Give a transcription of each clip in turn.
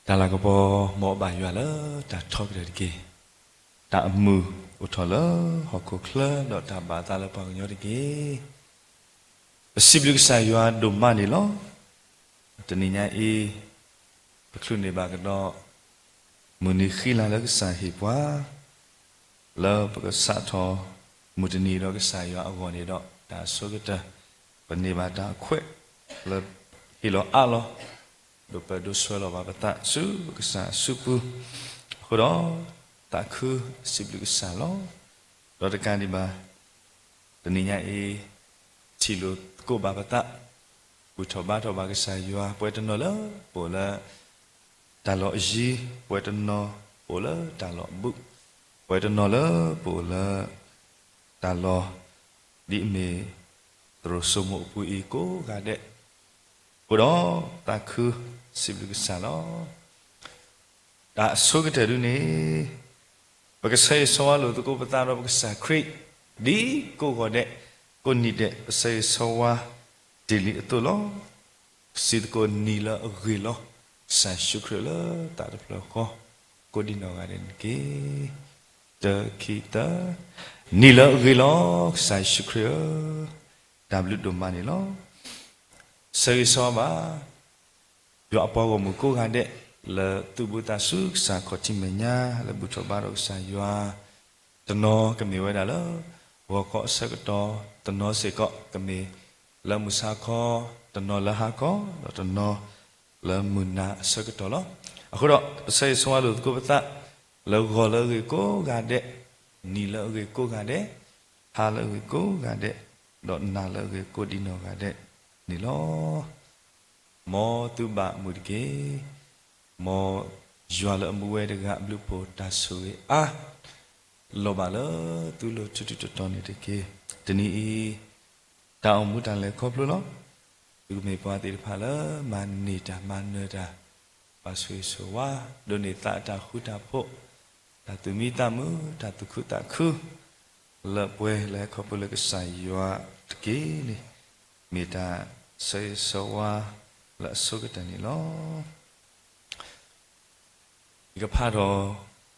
တၢ်လၤကပီၤ မ်အဘၣ်ယွၤလၢတၢ်ထီကတၢၢ်တက့ၢ်. တၢ်အမုာ်အိၣ်ထီၣ်လၢဟီၣ်ခိၣ်ချၢ ဒီးတၢ်ဘၣ်အသးလၢပှၤကညီတက့ၢ်. ပစံးဘျုးကစၢ်ယွၤဒိၣ်မးန့ၣ်လီၤ. တနံၤညါအံၤ ပချုးန့ၢ်ဘၣ်ကဒီး မုၢ်နံၤဃံလၤလၢကစၢ်ဟ့ၣ်ပှၤ လၢပကစးထီၣ်မုၢ်တနံၤဒီးကစၢ်ယွၤအဂီၢ်န့ၣ်ဒီး တၢ်အဆိကတၢၢ် ပန့ၢ်ဘၣ်တၢ်အခွဲးလၢဟ့ၣ်လီၤအါလီၤ ဒိးပၢၢ်ဒိးဆှၢလီၤဘၣ်ပသးဆူကစၢ်အစုပူၤ, အဃိဒီး သးခုစံးဘျုးကစၢ်လီၤ. ဒီးတကးဒံးဘၣ် တနံၤညါအံၤ ထံၣ်လိာ်သကိးဘၣ်ပသး, ဘူၣ်ထီၣ်ဘါထီၣ်ဘၣ်ကစၢ်ယွၤ, ပှဲၤတနီၤလၢပအိၣ်လၢ တၢ်လီၢ်အယံၤ, ပှဲၤတနီၤပအိၣ်လၢတၢ်လီၢ်အဘူး, ပှဲၤတနီၤလၢပအိၣ်လၢ တၢ်လီၢ် ဒ်အမ့ၢ် သရိာ်စိမိၤအပူၤအံၤကိးဂၤဒဲး, အဃိဒီး သးခုစံးဘျုးကစၢ်လီၤ. တၢ်အဆိကတၢၢ်ဒ်န့ၣ် ပကဆၢဂ့ၤဆၢဝါလိာ်သကိးပသးဒီးပကစၢ်ခရံာ် ဒ်ကိးဂၤဒဲး, ကိးနံၤဒဲး ပဆၢဂ့ၤဆၢဝါတ့ၢ်လံအသိးလီၤ. စံးသကိးနံၤလၢအဂ့ၤလီၤ ကစၢ်ယ့ၣ်ၡူးခရံာ်လၢသးတဖျၢၣ်ဃီ ကိးဒံနီၢ်ဂၤဒဲးန့ၣ်တက့ၢ်. တၢ ခံ သၢ, နံၤလၢအဂ့ၤလီၤ ကစၢ်ယ့ၣ်ၡူးခရံာ်ဧၢ, တၢ်ဘျုးဒိၣ်မးန့ၣ်လီၤ. ဆၢဂ့ၤဆၢဝါဘၣ် ယွၤအပှၤဂီၢ်မုၢ်ကိးဂၤဒဲး လၢသုးဘူးသးဆူကစၢ်ခီၣ်ထံးမဲာ်ညါ လၢဘူၣ်ထီၣ်ဘါထီၣ်ကစၢ်ယွၤ, တနီၤကမ့ၢ်ဝဲဒၣ်လၢ ဂီၤခီအဆၢကတီၢ်, တနီၤစ့ၢ်ကီးကမ့ၢ်လၢမုၢ်ဆါခီ, တနီၤလၢဟါခီ, ဒီးတနီၤလၢမုၢ်နၤအဆၢကတီၢ်လီၤ. အဃိဒီး ပဆၢဂ့ၤဆၢဝါလိာ်သကိးပသး လၢဂီၤလၢအဂ့ၤကိးဂၤဒဲး, နံၤလၢအဂ့ၤကိးဂၤဒဲး, ဟါလၢအဂ့ၤကိးဂၤဒဲး, ဒီးနၤလၢအဂ့ၤကိးဒံနီၢ်ဂၤဒဲးန့ၣ်လီၤ. မ်သုဘၣ်မုာ်တက့ၢ်. မ်ယွၤလၢအမူဝဲတဂၤအဘျုးအဖှိၣ်တၢ်ဆိၣ်ဂ့ၤအါ လီၤဘၣ်လၢသုလိၤထူးထူးတီၤတီၤန့ၣ်တက့ၢ်. တနံၤအံၤ တၢ်အိၣ်မူတၢ်လဲၤခီဖျိလီၤ. သုကမ့ၢ်ပှၤသ့ၣ်တဖၣ်လၢမၤန့ၢ်တၢ်မၤနၢၤတၢ်, ဘၣ်ဆိၣ်ဂ့ၤဆိၣ်ဝါ, ဒိးန့ၢ်သးအတၢ်ဃူတၢ်ဖိး, တၢ်သူၣ်မံသးမုာ်, တၢ်သူၣ်ခုသးခု လၢပှဲၤလၢဟဲခီဖျိလၢကစၢ်ယွၤတက့ၢ်န့ၣ် မ့ၢ်တၢ်ဆၢဂ့ၤဆၢဝါလၢအဆိကတၢၢ်န့ၣ်လီၤ. ယကဖးထီၣ်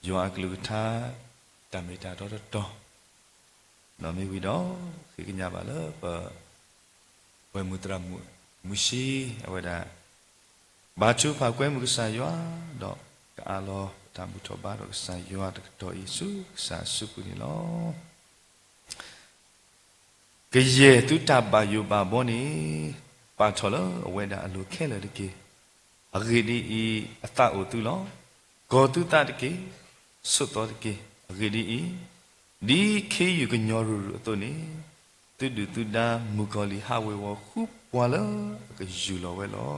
ယွၤအကလုၢ်ကထါ တၢ်မ့ၢ်တၢ်တီတတီၤ, ဒီးမ့ၢ်ဝံၤဒီး ဃ့ကညးဘၣ်လၢပ ပှဲၤမုၢ်သရၣ်မုၣ်မုၢ်ဆံး အဝဲဒၣ် ဘါထုကဖၣ်ကွဲမုာ်ကစၢ်ယွၤ, ဒီးကအးလီၤတၢ်ဘူၣ်ထီၣ်ဘါထီၣ်ကစၢ်ယွၤတကတီၢ်အံၤဆူကစၢ်အစုပူၤန့ၣ်လီၤ. ကယဲၢ်သုတၢ်ဘၣ်ယိၣ်ဘၣ်ဘီန့ၣ် ပာ်ထီၣ်လၢအဝဲဒၣ်အလိၤခဲလၢာ်တက့ၢ်. အဂ့ၢ်ဒ်အံၤ, အသးအိၣ်သုလီၤ. ကီၤသုသးတက့ၢ်. ဆိးသီတက့ၢ်. အဂ့ၢ်ဒ်အံၤ, ဒ်ခ့ယုၢ်ကညီၤရုၢ်ရုၢ်အသိးန့ၣ်, သုဒုၣ်သုဒါမုၣ်ကီၤလံၢ်ဟးဝ့ၤဝီၤဃုပှၤလၢအကယူၢ်လီၤဝဲလီၤ.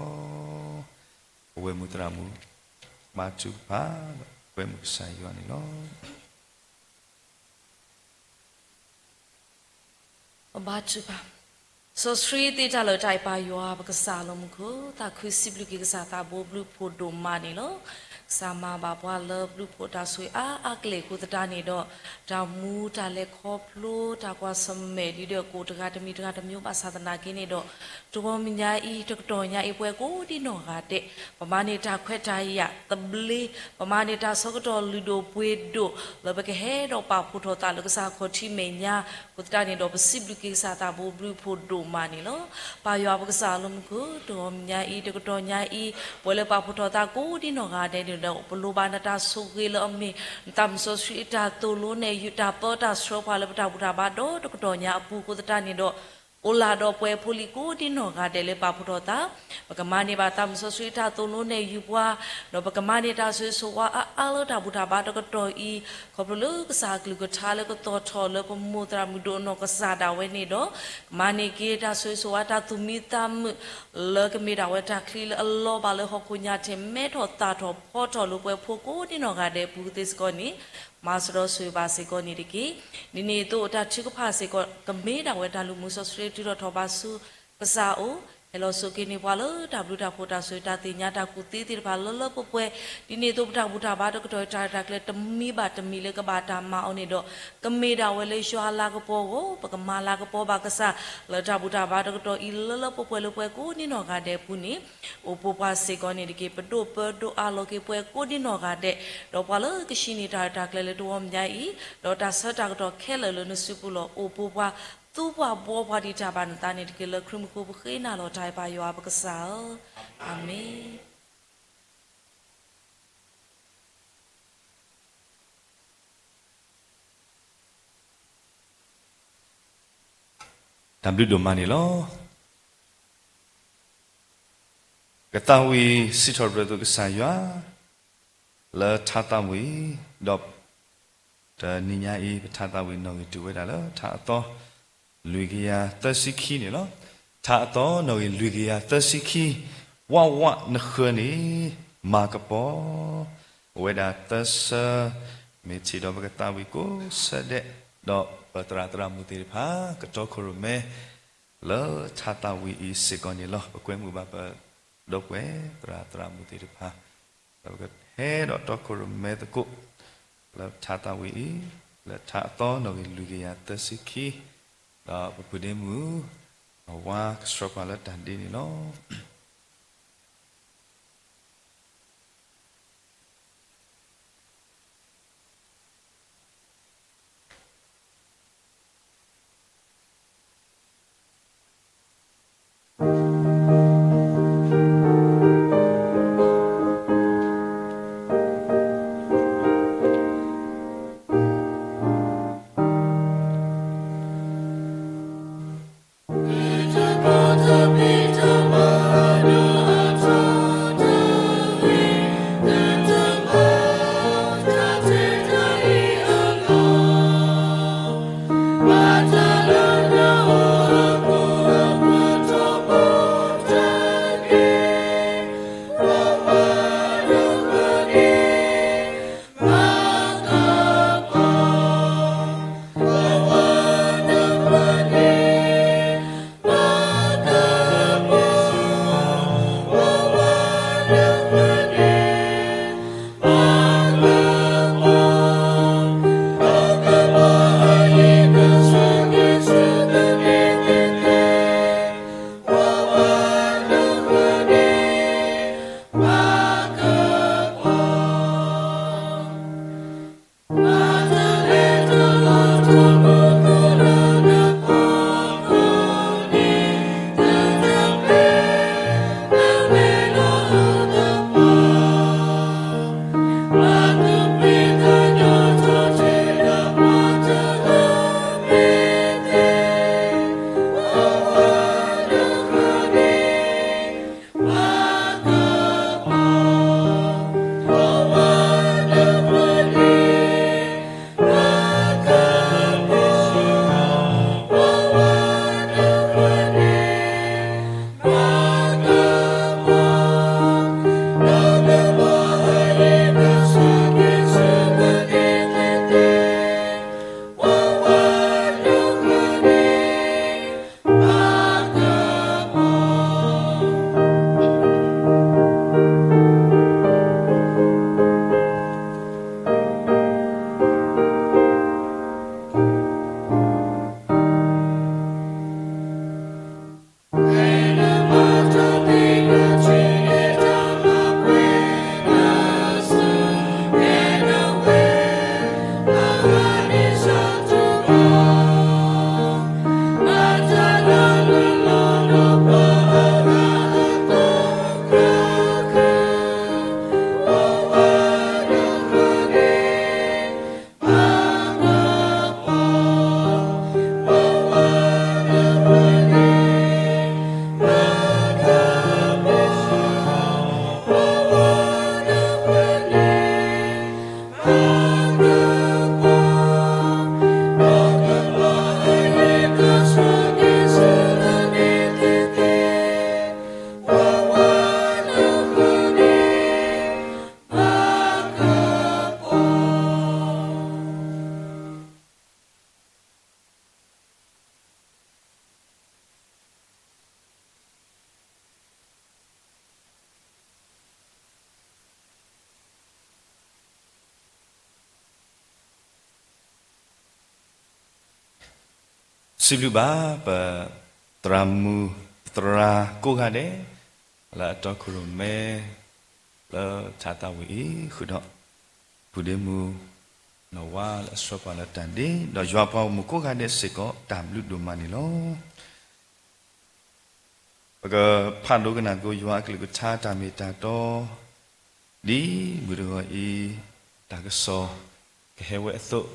ပဝဲၢ်မုၢ်သရၣ်မုၣ် ဘါထုကဖၣ် ကွဲမုာ်ကစၢ်ယွၤန့ၣ်လီၤ. ပဘါထုကဖၣ်, စီဆှံသ့တၢ်လၢာ်တၢ်အံၤပၢ်ယွၤ ပကစၢ်လၢမူခိၣ် သးခုစံးဘျုးက့ၤကစၢ်သးဘိဘျုးဖှိၣ်ဒိၣ်မးန့ၣ်လီၤ. ကစၢ်မၤဘၣ်ပှၤလၢဘျုးဖှိၣ်တၢ်ဆိၣ်ဂ့ၤအါအါကလဲာ်အဃိသတးန့ၣ်ဒီး တၢ်မူတၢ်လဲၤခီဖျိတၢ်ကွၢ်ဆၢၣ်မဲာ် ဒ်ဒီးကိးတဂၤတမံၤတဂၤတမံၤဘၣ်ဆၣ်သနာ်က့န့ၣ်ဒီး တဂီၤမုၢ်ညါအံၤ တကတီၢ်ညါအံၤ ပှၤကိးဒံနီၢ်ဂၤဒဲး ပမၤန့ၢ်တၢ်ခွဲးတၢ်ယာ်သဘျ့, ပမၤန့ၢ်တၢ်ဆၢကတီၢ်လုၢ်ဒိၣ်ပှ့ၤဒိၣ် လၢပကဟဲဒီးပာ်ဖှိၣ်ထီၣ်သးလၢကစၢ်ခီၣ်ထံးမဲာ်ညါ အဃိသတးန့ၣ်ဒီး ပစံးဘျုးက့ၤကစၢ်သးဘိဘျုးဖှိၣ်ဒိၣ်မးန့ၣ်လီၤ. ပၢ်ယွၤပကစၢ်လၢမူခိၣ် တဂီၤမုၢ်ညါအံၤ တကတီၢ်ညါအံၤ ပှၤလၢပာ်ဖှိၣ်ထီၣ်သးကိးဒံနီၢ်ဂၤဒဲးန့ၣ်ဒီး ပလိၣ်ဘၣ်နတၢ်ဆိၣ်ဂ့ၤလၢအမ့ၢ် နသးမုၢ်စီဆှံအတၢ်သိၣ်လိနဲၣ်ယုာ် တၢ်ပၢတၢ်ဆှၢပှၤလၢပတၢ်ဘူၣ်တၢ်ဘါဒီတကတီၢ်ညါအပူၤအဃိသတးန့ၣ်ဒီး အိၣ်လၢဒီးပှၤဖိလံၤကိးဒံနီၢ်ဂၤဒဲးလၢပာ်ဖှိၣ်ထီၣ်သး ပကမၤန့ၢ်ဘၣ်သးမုၢ်စီဆှံတၢ်သိၣ်လိနဲၣ်ယုာ်ပှၤ, ဒီးပကမၤန့ၢ်တၢ်ဆိၣ်ဂ့ၤဆိၣ်ဝါအါအါလၢတၢ်ဘူၣ်တၢ်ဘါတကတီၢ်အံၤ, ခီဖျိလၢကစၢ်အကလုၢ်ကထါလၢကသီၣ်ထီၣ်လၢပမိၢ်သရၣ်မုၣ်ဒိၣ်အနီၢ်ကစၢ်ဒၣ်ဝဲန့ၣ်ဒီး, ကမၤန့ၢ်က့ၤတၢ်ဆိၣ်ဂ့ၤဆိၣ်ဝါတၢ်သူၣ်မံသးမုာ် လၢကမ့ၢ်ဒၣ်ဝဲတၢ်ချံလၢအလီၤဘၣ်လၢဟီၣ်ခိၣ်ညါထံးမဲထီၣ်သၣ်ထီၣ်ဖီထီၣ်လၢပှၤဖိကိးဒံနီၢ်ဂၤဒဲးအပူၤသ့ၣ်စ့ၢ်ကီးန့ၣ်, မၤစၢၤဒီးဆိၣ်ဂ့ၤဘၣ်စ့ၢ်ကီးန့ၣ်တက့ၢ်. ဒ်န့ၣ်အသိးတၢ်ထုကဖၣ်စ့ၢ်ကီး ကမ့ၢ်ဒၣ်ဝဲတၢ်လုၢ်မူစီဆှံတုၤထီၣ်ထီၣ်ဘးဆူကစၢ်အအိၣ် ဟဲလီၤဆိးက့န့ၢ်ပှၤလၢတၢ်ဘျုးတၢ်ဖှိၣ်တၢ်ဆိၣ်ဂ့ၤတၢ်သ့ၣ်ညါတၢ်ကူၣ်သ့သ့ၣ်တဖၣ်လၢလၢပှဲၤပှဲၤ, ဒ်န့ၣ်အသိးပတၢ်ဘူၣ်တၢ်ဘါတကတီၢ်အံၤတၢ်ရဲၣ်တၢ်ကျဲၤတမံၤဘၣ်တမံၤလၢကဘၣ်တၢ်မၤအီၤန့ၣ်ဒီး ကမ့ၢ်ဒၣ်ဝဲလၢယွၤအလၤကပီၤအဂီၢ် ပကမၤလၤကပီၤဘၣ်ကစၢ် လၢတၢ်ဘူၣ်တၢ်ဘါတကတီၢ်အံၤလၢလၢပှဲၤပှဲၤလၢပှဲၤကိးဒ်နီၢ်ဂၤဒဲးအပူၤန့ၣ် အိၣ်ပိာ်ပှၤစ့ၢ်ကီးန့ၣ်တက့ၢ်. ပဒိၣ်ပၢဒိၣ်အါလီၤက့ၤပှဲၤကိးဒ်နီၢ်ဂၤဒဲး, ဒီးပှၤလၢကဟံးန့ၢ်တၢ်ရဲၣ်တၢ်ကျဲၤလၢတဝီညါအံၤ, ဒီးတၢ်ဆၢတၢ်ကတီၢ်ခဲလၢာ်လၢနစုပူၤလီၤ အိၣ်ပိာ်ပှၤ သူပှၤဘှီပှၤဒံးတၢ်ဘၣ်နသးန့ၣ်တက့ၢ်. လၢခရံာ်မူခိၣ်ပဃ့နၤလီၤတၢ်အဲၣ်ပၢ်ယွၤပကစၢ်ဧၢ, အၤမ့ၣ်. တၢ်ဘျုးဒိၣ်မးန့ၣ်လီၤ. ကသးဝံၣ်စံးထီၣ်ပတြၢၤအသိးကစၢ်ယွၤ လၢထါသးဝံၣ်, ဒီးတနံၤညါအံၤ ပထါသးဝံၣ်နီၣ်ဂံၢ်တုၤဝဲဒၣ်လၢထါအသီ လွံၢ်ကယၤသၢဆံခံန့ၣ်လီၤ. ထါအသီနီၣ်ဂံၢ်လွံၢ်ကယၤသၢဆံခံ, ဝးဝးနဃၢၤန့ၣ် မၤကပီၤ, အိၣ်ဝဲဒၣ်သၢဆၢ, မ့ၢ်ထံၣ်ဒီးပကသးဝံၣ်ကိးဆၢဒဲး, ဒီးပသရၣ်သရၣ်မုၣ်သ့ၣ်တဖၣ် ကတီခိၣ်ရိၣ်မဲ လၢထါသးဝံၣ်အံၤစ့ၢ်ကီးန့ၣ်လီၤ. ပကွဲမုာ်ဘၣ်ပဒီပုၢ်ဝဲၢ်သရၣ်သရၣ်မုၣ်သ့ၣ်တဖၣ်, ဒီးပကဟဲဒီးတီခိၣ်ရိၣ်မဲသကိး လၢထါသးဝံၣ်အံၤ, လၢထါအသီနီၣ်ဂံၢ်လွံၢ်ကယၤသၢဆံခံ, ဒီးပပုၢ်ဒ့မုၣ် အဝၤကဆှၢပှၤလၢတၢ်ဒ့န့ၣ်လီၤ. စံးဘျုးဘၣ်ပသရၣ်မုၣ်သရၣ်ကိးဂၤဒဲး လၢအတီခိၣ်ရိၣ်မဲ လၢထါသၣ်ဝံၤအံၤ ဃုာ်ဒီး ပုၢ်ဒ့မုၣ်နီၢ်ဝါလၢအဆှၢပှၤလၢတၢ်ဒ့ ဒီးယွၤပှၤဂီၢ်မုၢ်ကိးဂၤဒဲးစ့ၢ်ကီး တၢ်ဘျုးဒိၣ်မးန့ၣ်လီၤ. ပကဖးဒိကနၣ်သကိးယွၤအကလုၢ်ကထါတၢ်မ့ၢ်တၢ်တီ ဒ်မုၢ်တဂီၤအံၤ တၢ်ကစီၣ်ကဟဲဝဲအသိး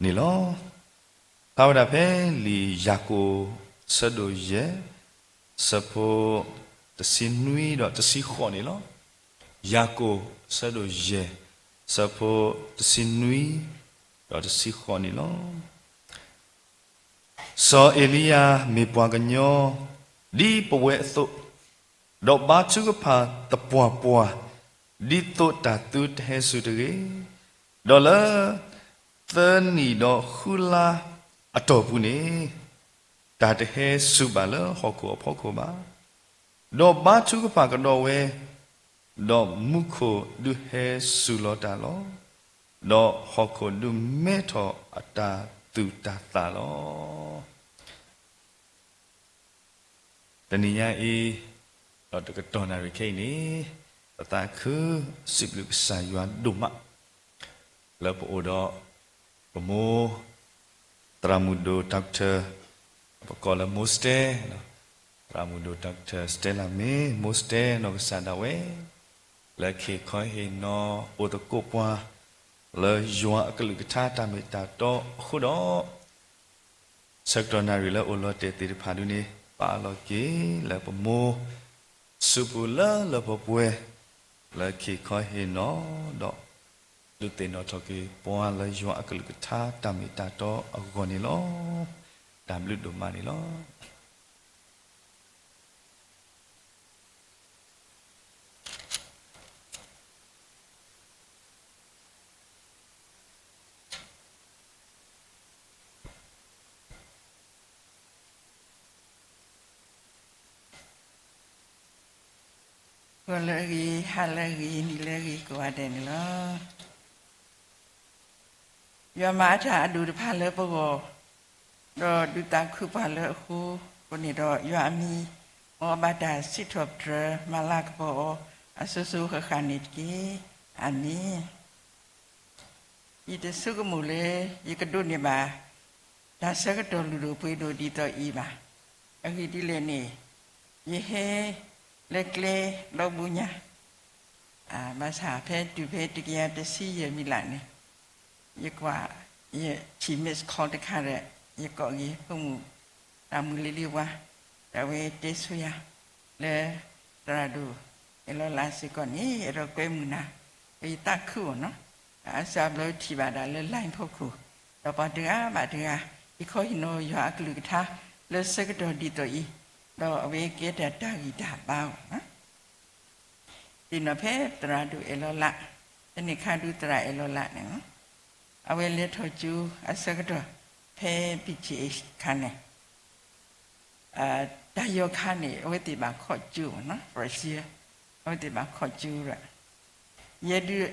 န့ၣ်လီၤ. ဖးဝဲဒၣ်ဖဲလံာ်ယၤကိာ် အဆၢဒိၣ်ယဲၢ် ဆၢဖိတဆံနွံဒီးတဆံဃိးန့ၣ်လီၤ. ယၤကိာ် အဆၢဒိၣ်ယဲၢ် ဆၢဖိတဆံနွံ ဒီးတဆံဃိးန့ၣ်လီၤ. စီၤအ့လံယၤမ့ၢ်ပှၤကညီ ဒ်ပဝဲအသိး, ဒီးဘါထုကဖၣ်သပှၢ်ပှၢ် ဒ်သိးတၢ်သုတဟဲစူၤတဂ့ၤ, ဒီးလၢသၢနံၣ်ဒီးဃုလါအတီၢ်ပူၤန့ၣ် တၢ်တဟဲစူၤဘၣ်လၢဟီၣ်ခိၣ်အဖီခိၣ်ဘၣ်. ဒီးဘါထုကဖၣ်ကဒီးဝဲ, ဒီးမူခိၣ်ဒုးဟဲစူၤလီၤတၢ်လီၤ. ဒီးဟီၣ်ခိၣ်ဒုးမဲထီၣ်အတၢ်သူၣ်တၢ်သၣ်လီၤ. တနံၤညါအံၤ, ဒီးတကတီၢ်နၣ်ရံၣ်ခဲအံၤန့ၣ်, ပသးခုစံးဘျုးကစၢ်ယွၤဒိၣ်မး လၢပအိၣ်ဒီး ပမိၢ် သရၣ်မုၣ်ဒိၣ် Doctor ပကိးလၢမိၢ်စတဲ, သရၣ်မုၣ်ဒိၣ် Doctor စတဲလၣ်မ့ၢ် မိၢ်စတဲ နီၢ်ကစၢ်ဒၣ်ဝဲ လၢခံခီဟ့ၣ်နီၤအိၣ်သကိးပှၤ လၢယွၤအကလုၢ်ကထါတၢ်မ့ၢ်တၢ်တီအဃိဒီး ဆၢကတီၢ်နၣ်ရံၣ်လၢအိၣ်လီၤတဲာ်သ့ၣ်တဖၣ်ဒုန့ၣ် ပာ်အလီၤက့ၤလၢပမိၢ် စုပူၤလၢလၢပှဲၤပှဲၤ လၢခံခီဟ့ၣ်နီၤဒီး ဒုးသ့ၣ်နီၣ်ထီၣ်က့ၤပှၤလၢယွၤအကလုၢ်ကထါတၢ်မ့ၢ်တၢ်တီအဂီၢ်န့ၣ်လီၤ. တၢ်ဘျုးဒိၣ်မးန့ၣ်လီၤ. ဂီၤလၢအဂ့ၤ, ဟါလၢအဂ့ၤ, နံၤလၢအဂ့ၤကိးဂၤဒဲးန့ၣ်လီၤ. ယွၤမၤအတၢ်အဒိၣ်တဖၣ်လၢပဂီၢ်, ဒီးဒုးသးခုပှၤလၢအဃိအဃိန့ၣ်ဒီး ယွၤအမံၤ မ်အဘၣ်တၢ်စံးထီၣ်ပတြၢၤ မၤလၤကပီၤအီၤ အစိၤစိၤဃၣ်ဃၣ်န့ၣ်တက့ၢ်. အၤမ့ၣ်. ယတဆိကမိၣ်လၢ ယကဒိးန့ၢ်ဘၣ် တၢ်ဆၢကတီၢ်လုၢ်ဒိၣ်ပှ့ၤဒိၣ်ဒ်သိးအံၤဘၣ်. အဂ့ၢ်ဒ်လဲၣ်န့ၣ်, ယဟဲလၢကျဲဒီဘိညါ, ဘၣ်ဆၣ်ဖဲတုၤဖဲတကယၤတဆံယဲၢ်မံးလးန့ၣ်, ယကွၢ်, ယထံၣ် miss call တခါဒီး ယကိးက့ၤ ဖိမုၣ်, တၢ်မုၣ်လ့လ့ဝါ, ဒီးအဝဲတဲဆိယၤ လၢ သရၣ်ဒိၣ်အဲၣ်လီၤလးစ့ၢ်ကီးန့ၣ် အဲၣ်ဒိးကွဲမုာ်နၤ, ဒီးယသးခုအီၤနီၤ, အစၢ်ဘျီထံၣ်ဘၣ်ဒၣ်လၢ line ဖီခိၣ်, ဒီးပှၤတဂၤဘၣ်တဂၤ ဟ့ၣ်ခီဟ့ၣ်နီၤယွၤအကလုၢ်ကထါ လၢဆၢကတီၢ်ဒ်သိးအံၤ, ဒီးအဝဲကဲတၢ်တၢ်ဂံၢ်တၢ်ဘါအီၤနီၤ. သ့ၣ်နီၣ်ဖဲသရၣ်ဒိၣ်အဲၣ်လီၤလး, တနံၣ်ခါဒုးသရၣ်အဲၣ်လီၤလးန့ၣ်လီၤ. အဝဲလဲၤထီၣ်ကၠိအဆၢကတီၢ် ဖဲ ပံၣ်ခၠံၣ်အ့ၣ်ခါန့ၣ်, တၢ်ယီၤခါန့ၣ် အဝဲသ့ၣ်ဘၣ်ခိးကၠိမ့ၢ်နီၤ, Brazil, အဝဲသ့ၣ်ဘၣ်ခိးကၠိဒီး, ယဲဒုး,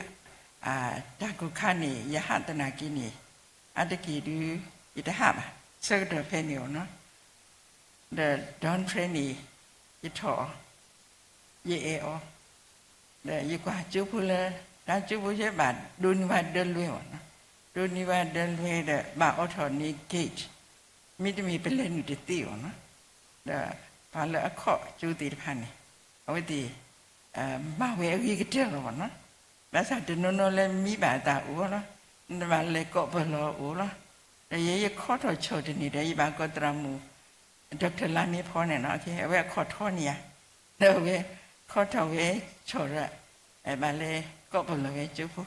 တၢ်ကိၢ်ခါန့ၣ် ယဟးသနာ်က့န့ၣ်, အါတက့ၢ်ဒုး, ယတဟးဘၣ်, ဆၢကတီၢ်ဖဲန့ၣ်အီၤနီၤ. ဒီး dorm ဖဲန့ၣ်, ယထီၣ်အီၤ, ယအဲၣ်အီၤ, ဒီးယကွၢ်ကၠိဖိလၢ, တၢ်ကၠိဖိယဲဘၣ်ဒိးန့ၢ်ဘၣ်ဒၢလွဲအီၤနီၤ, ဒိးန့ၢ်ဘၣ်ဒၢလွဲဒီးဘၣ်အိးထီၣ်န့ၢ် gate, မ့တမ့ၢ်ပလဲၤနုာ်တသ့အီၤနီၤ. ဒီးပှၤလၢအခိးကၠိသ့ၣ်တဖၣ်န့ၣ်, အဝဲသ့ၣ် မၤဝဲအဂ့ၤကတၢၢ်လီၤဘၣ်နီၤ. ဘၣ်ဆၣ်တနီၤနီၤလၢမံဘၣ်အသးအိၣ်လီၤ, နဘၣ်လဲၤကိးပလီၤအိၣ်လီၤ. ဒီးယဲယခိးထီၣ်ဆီၣ်တန့ၢ်ဒီး ယဘၣ်ကိးသရၣ်မုၣ် Doctor လါမ့ၢ်ဖီန့ၣ်နီၤ, အဝဲအခီၣ်ထီန့ၢ်ယၤ, ဒီးအဝဲခီထီၣ်ဝဲဆီၣ်ဒီး, ဘၣ်လဲၤကိးပလီၤဝဲကၠိဖိ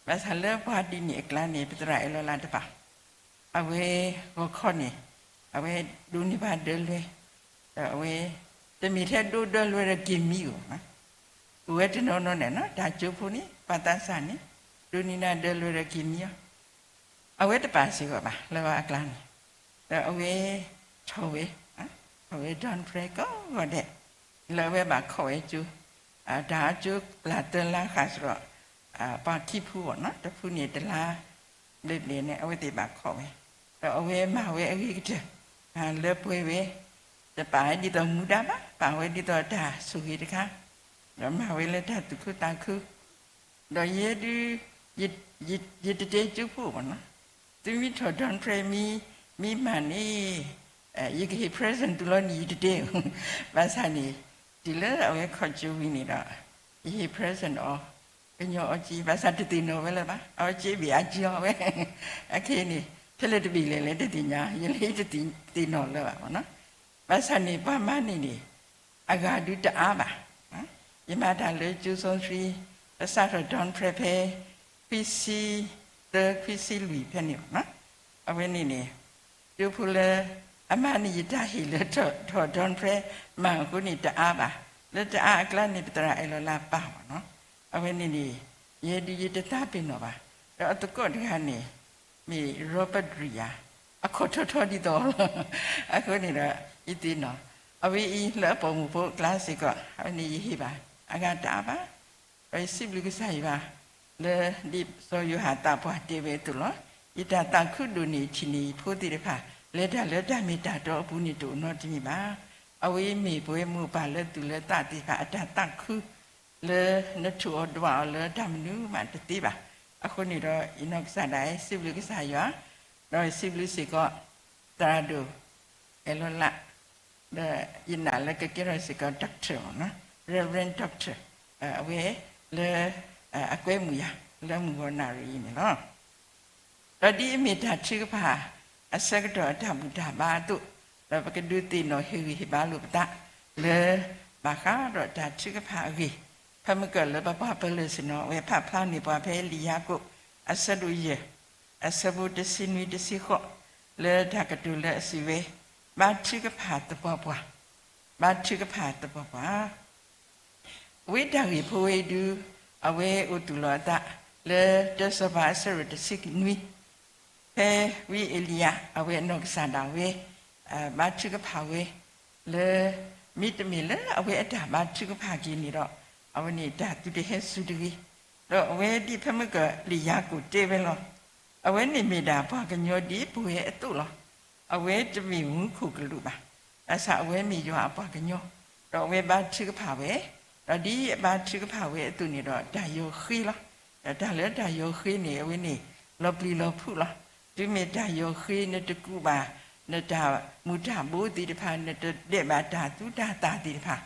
ဘၣ်ဆၣ်လၢပှၤဒ်န့ၣ်အကျါန့ၣ် ပသရၣ်အဲၣ်လီၤလးတဖၣ်, အဝဲဂီၤခီန့ၣ်, အဝဲဒိးန့ၢ်ဘၣ်ဒၢလွဲ, ဒီးအဝဲ, တမ့ၢ်ထဲဒိးဒၢလွဲဒီးက့ၤမံအီၤ, အိၣ်ဝဲတနီၤနီၤန့ၣ်နီၤ, တၢ်ကၠိဖိန့ၣ် ပှၤသးစၢ်န့ၣ်, ဒိးန့ၢ်နၤဒၢလွဲဒီးက့ၤမံအီၤ, အဝဲတပာ်စ့ၢ်ကီးဘၣ် လၢအကျါန့ၣ်, ဒီးအဝဲ, ထီၣ်ဝဲ, ထီၣ်ဝဲ dorm ဖဲကိးဂီၤဒဲး, လၢအဝဲဘၣ်ခိးဝဲကၠိ, တၢ်အကၠိပျၢ်သၢလါဃၣ်စရီ, ပှၤခံဖုအီၤနီၤ, တဖုန့ၣ်တလါ, ဘျဲၣ်ဘျဲၣ်န့ၣ် အဝဲသ့ၣ်ဘၣ်ခိးဝဲ, ဒီးအဝဲမၤဝဲအဂ့ၤကတၢၢ် လၢပှဲၤဝဲ, တပာ်ဝဲဒ်သိးမူဒါဘၣ်, ပာ်ဝဲဒ်သိးတၢ်ဆိၣ်ဂ့ၤတခါ, ဒီးမၤဝဲလၢတၢ်သူၣ်ခုသးခု, ဒီးယဲဒုး ယတတဲကၠိဖိဘၣ်နီၤ, သုမ့ၢ်ထီၣ် Don Prayer မံၤမံၤမးန့ၣ် ယကဟ့ၣ် present သုလီၤန့ၣ် ယတတဲဧိၤ, ဘၣ်ဆၣ်န့ၣ် တုၤလၢအဝဲခီၣ်ကၠိဝံၤန့ၣ်ဒီး ယဟ့ၣ် present အီၤ, ကညီအီက့ ဘၣ်ဆၣ်တသ့ၣ်နီၣ်ဝဲလၢၤဘၣ်, အီက့ဘ့ၣ်အါက့အီၤဝဲ, အခဲအံၤန့ၣ် ဖဲလဲၣ်တဘ့ၣ်လဲၣ်လဲၣ်တသ့ၣ်ညါ, ယလဲၤတသ့ၣ်နီၣ်လၢၤဘၣ်နီၤ, ဘၣ်ဆၣ်န့ၣ် ပှၤမၤန့ၢ်န့ၣ် အဂၤဒုးတအါဘၣ်. ယမၤတၢ်လၢကၠိစီဆှံ ပစးထီၣ် Don Prayer ဖဲ ခွံဆံသၢ ခွံဆံလွံၢ်ဖဲန့ၣ်ဘၣ်နီၤ, အဝဲန့ၣ်န့ၣ် ကၠိဖိလၢ အမၤန့ၢ်ယတၢ်ဟ့ၣ်လၢထီၣ် Don Prayer မၤအဃိန့ၣ်တအါဘၣ်, လၢတအါအကျါန့ၣ် ပသရၣ်အဲၣ်လီၤလးပာ်ဘၣ်နီၤ, အဝဲန့ၣ်န့ၣ် ယဲဒုးယတသးပ့ၤနီၣ်ဘၣ်, ဒီးအသကိးတဂၤန့ၣ် မ့ၢ် Robert Ria အခီၣ်ထီထီဒ်သိးလီၤ, အဃိန့ၣ်ဒီး ယသ့ၣ်နီၣ်, အဝဲအံၤလၢအပိာ်မုၣ်ဖိအကျါစ့ၢ်ကီး အဝဲန့ၣ်ယဟ့ၣ်ဘၣ် အဂၤတအါဘၣ်, ဒီးယစံးဘျုးကစၢ်ယွၤ လၢဒ်စီၤယိၤဟၣ်သးပှၢ်တဲဝဲအသိးလီၤ, ယတၢ်သးခုဒိၣ်န့ၢ်ထံၣ်န့ၢ်ယဖိသ့ၣ်တဖၣ် လဲၤတၢ်လၢတၢ်မ့ၢ်တၢ်တီအပူၤန့ၣ်တအိၣ်နီတမံၤဘၣ်. အဝဲအံၤမ့ၢ်ပဝဲမိၢ်ပၢ်လၢသူၣ်လၢသးသ့ၣ်တဖၣ်အတၢ်သးခု လၢနထိၣ်အီၤဒွးအီၤလၢတၢ်မနုၤမးတသ့ဘၣ်. အဃိန့ၣ်ဒီး ယနီၢ်ကစၢ်ဒၣ်အံၤ စံးဘျုးကစၢ်ယွၤ, ဒီးစံးဘျုးစ့ၢ်ကီး သရၣ်ဒိၣ် အဲၣ်လီၤလး, ဒီးယနာ်လၢကကဲထီၣ်စ့ၢ်ကီး doctor နီၤ, Reverend Doctor အဝဲလၢ အကွဲမုာ်ယၤ လၢမုၢ်ဂီၤနၣ်ရံၣ်အံၤန့ၣ်လီၤ. ဒီးဒ်အမ့ၢ်တၢ်ထုကဖၣ် အဆၢကတီၢ်အတၢ်ဘူၣ်တၢ်ဘါအသိး, ဒီးပကဒုးသ့ၣ်နီၣ်ဟ့ၣ်ဂံၢ်ဟ့ၣ်ဘါလိာ်ပသး လၢဘၣ်ဃးဒီးတၢ်ထုကဖၣ်အဂ့ၢ်, ဖဲမုၢ်ကၢၢ်လၢပပှၤပၢၤလၢၢ်စ့ၢ်နီၤ အဝဲဖးဖျါန့ၢ်ပှၤဖဲလံာ်ယၤကိာ် အဆၢဒိၣ်ယဲၢ် အဆၢဖိတဆံနွံတဆံဃိး, လၢတၢ်ကတိၤလၢအစံးဝဲ, ဘါထုကဖၣ်သပှၢ်ပှၢ်, ဘါထုကဖၣ်သပှၢ်ပှၢ် အဝဲတၢ်ဂ့ၢ်ဖိဝဲအံၤဒုး အဝဲအိၣ်သူၣ်လီၤအသး လၢတၢစီၤပၤအဆၢဒိၣ်တဆံနွံ, ဖဲဝံအ့လံယၤ အဝဲအနီၢ်ကစၢ်ဒၣ်ဝဲ ဘါထုကဖၣ်ဝဲ လၢ မ့တမ့ၢ်လၢအဝဲအတၢ်ဘါထုကဖၣ်က့ၤန့ၣ်ဒီး အဝဲန့ၣ်တၢ်သုတဟဲစူၤတဂ့ၤ, ဒီးအဝဲဒ်ဖဲမုၢ်ကၢၢ်လံာ်ယၤကိာ်တဲဝဲလီၤ. အဝဲန့ၣ်မ့ၢ်ဒၣ်ပှၤကညီဒ်ပဝဲအသိးလီၤ. အဝဲတမ့ၢ်မူခိၣ်ကလူးဘၣ်. ဘၣ်ဆၣ်အဝဲမ့ၢ်ယွၤအပှၤကညီ, ဒီးအဝဲဘါထုကဖၣ်ဝဲ, ဒီးဒ်အဘါထုကဖၣ်ဝဲအသိးန့ၣ်ဒီး တၢ်ယီၤဃ့လီၤ. ဒီးတၢ်လၢတၢ်ယီၤဃ့န့ၣ် အဝဲန့ၣ် လီၤပျံၤလီၤဖုးလီၤ. တုၤမ့ၢ်တၢ်ယီၤဃ့ နတကူးဘၣ် နတၢ်မူၤတၢ်ဘိသ့ၣ်တဖၣ်, နတဒဲးဘၣ်တၢ်သူတၢ်သၣ်သ့ၣ်တဖၣ်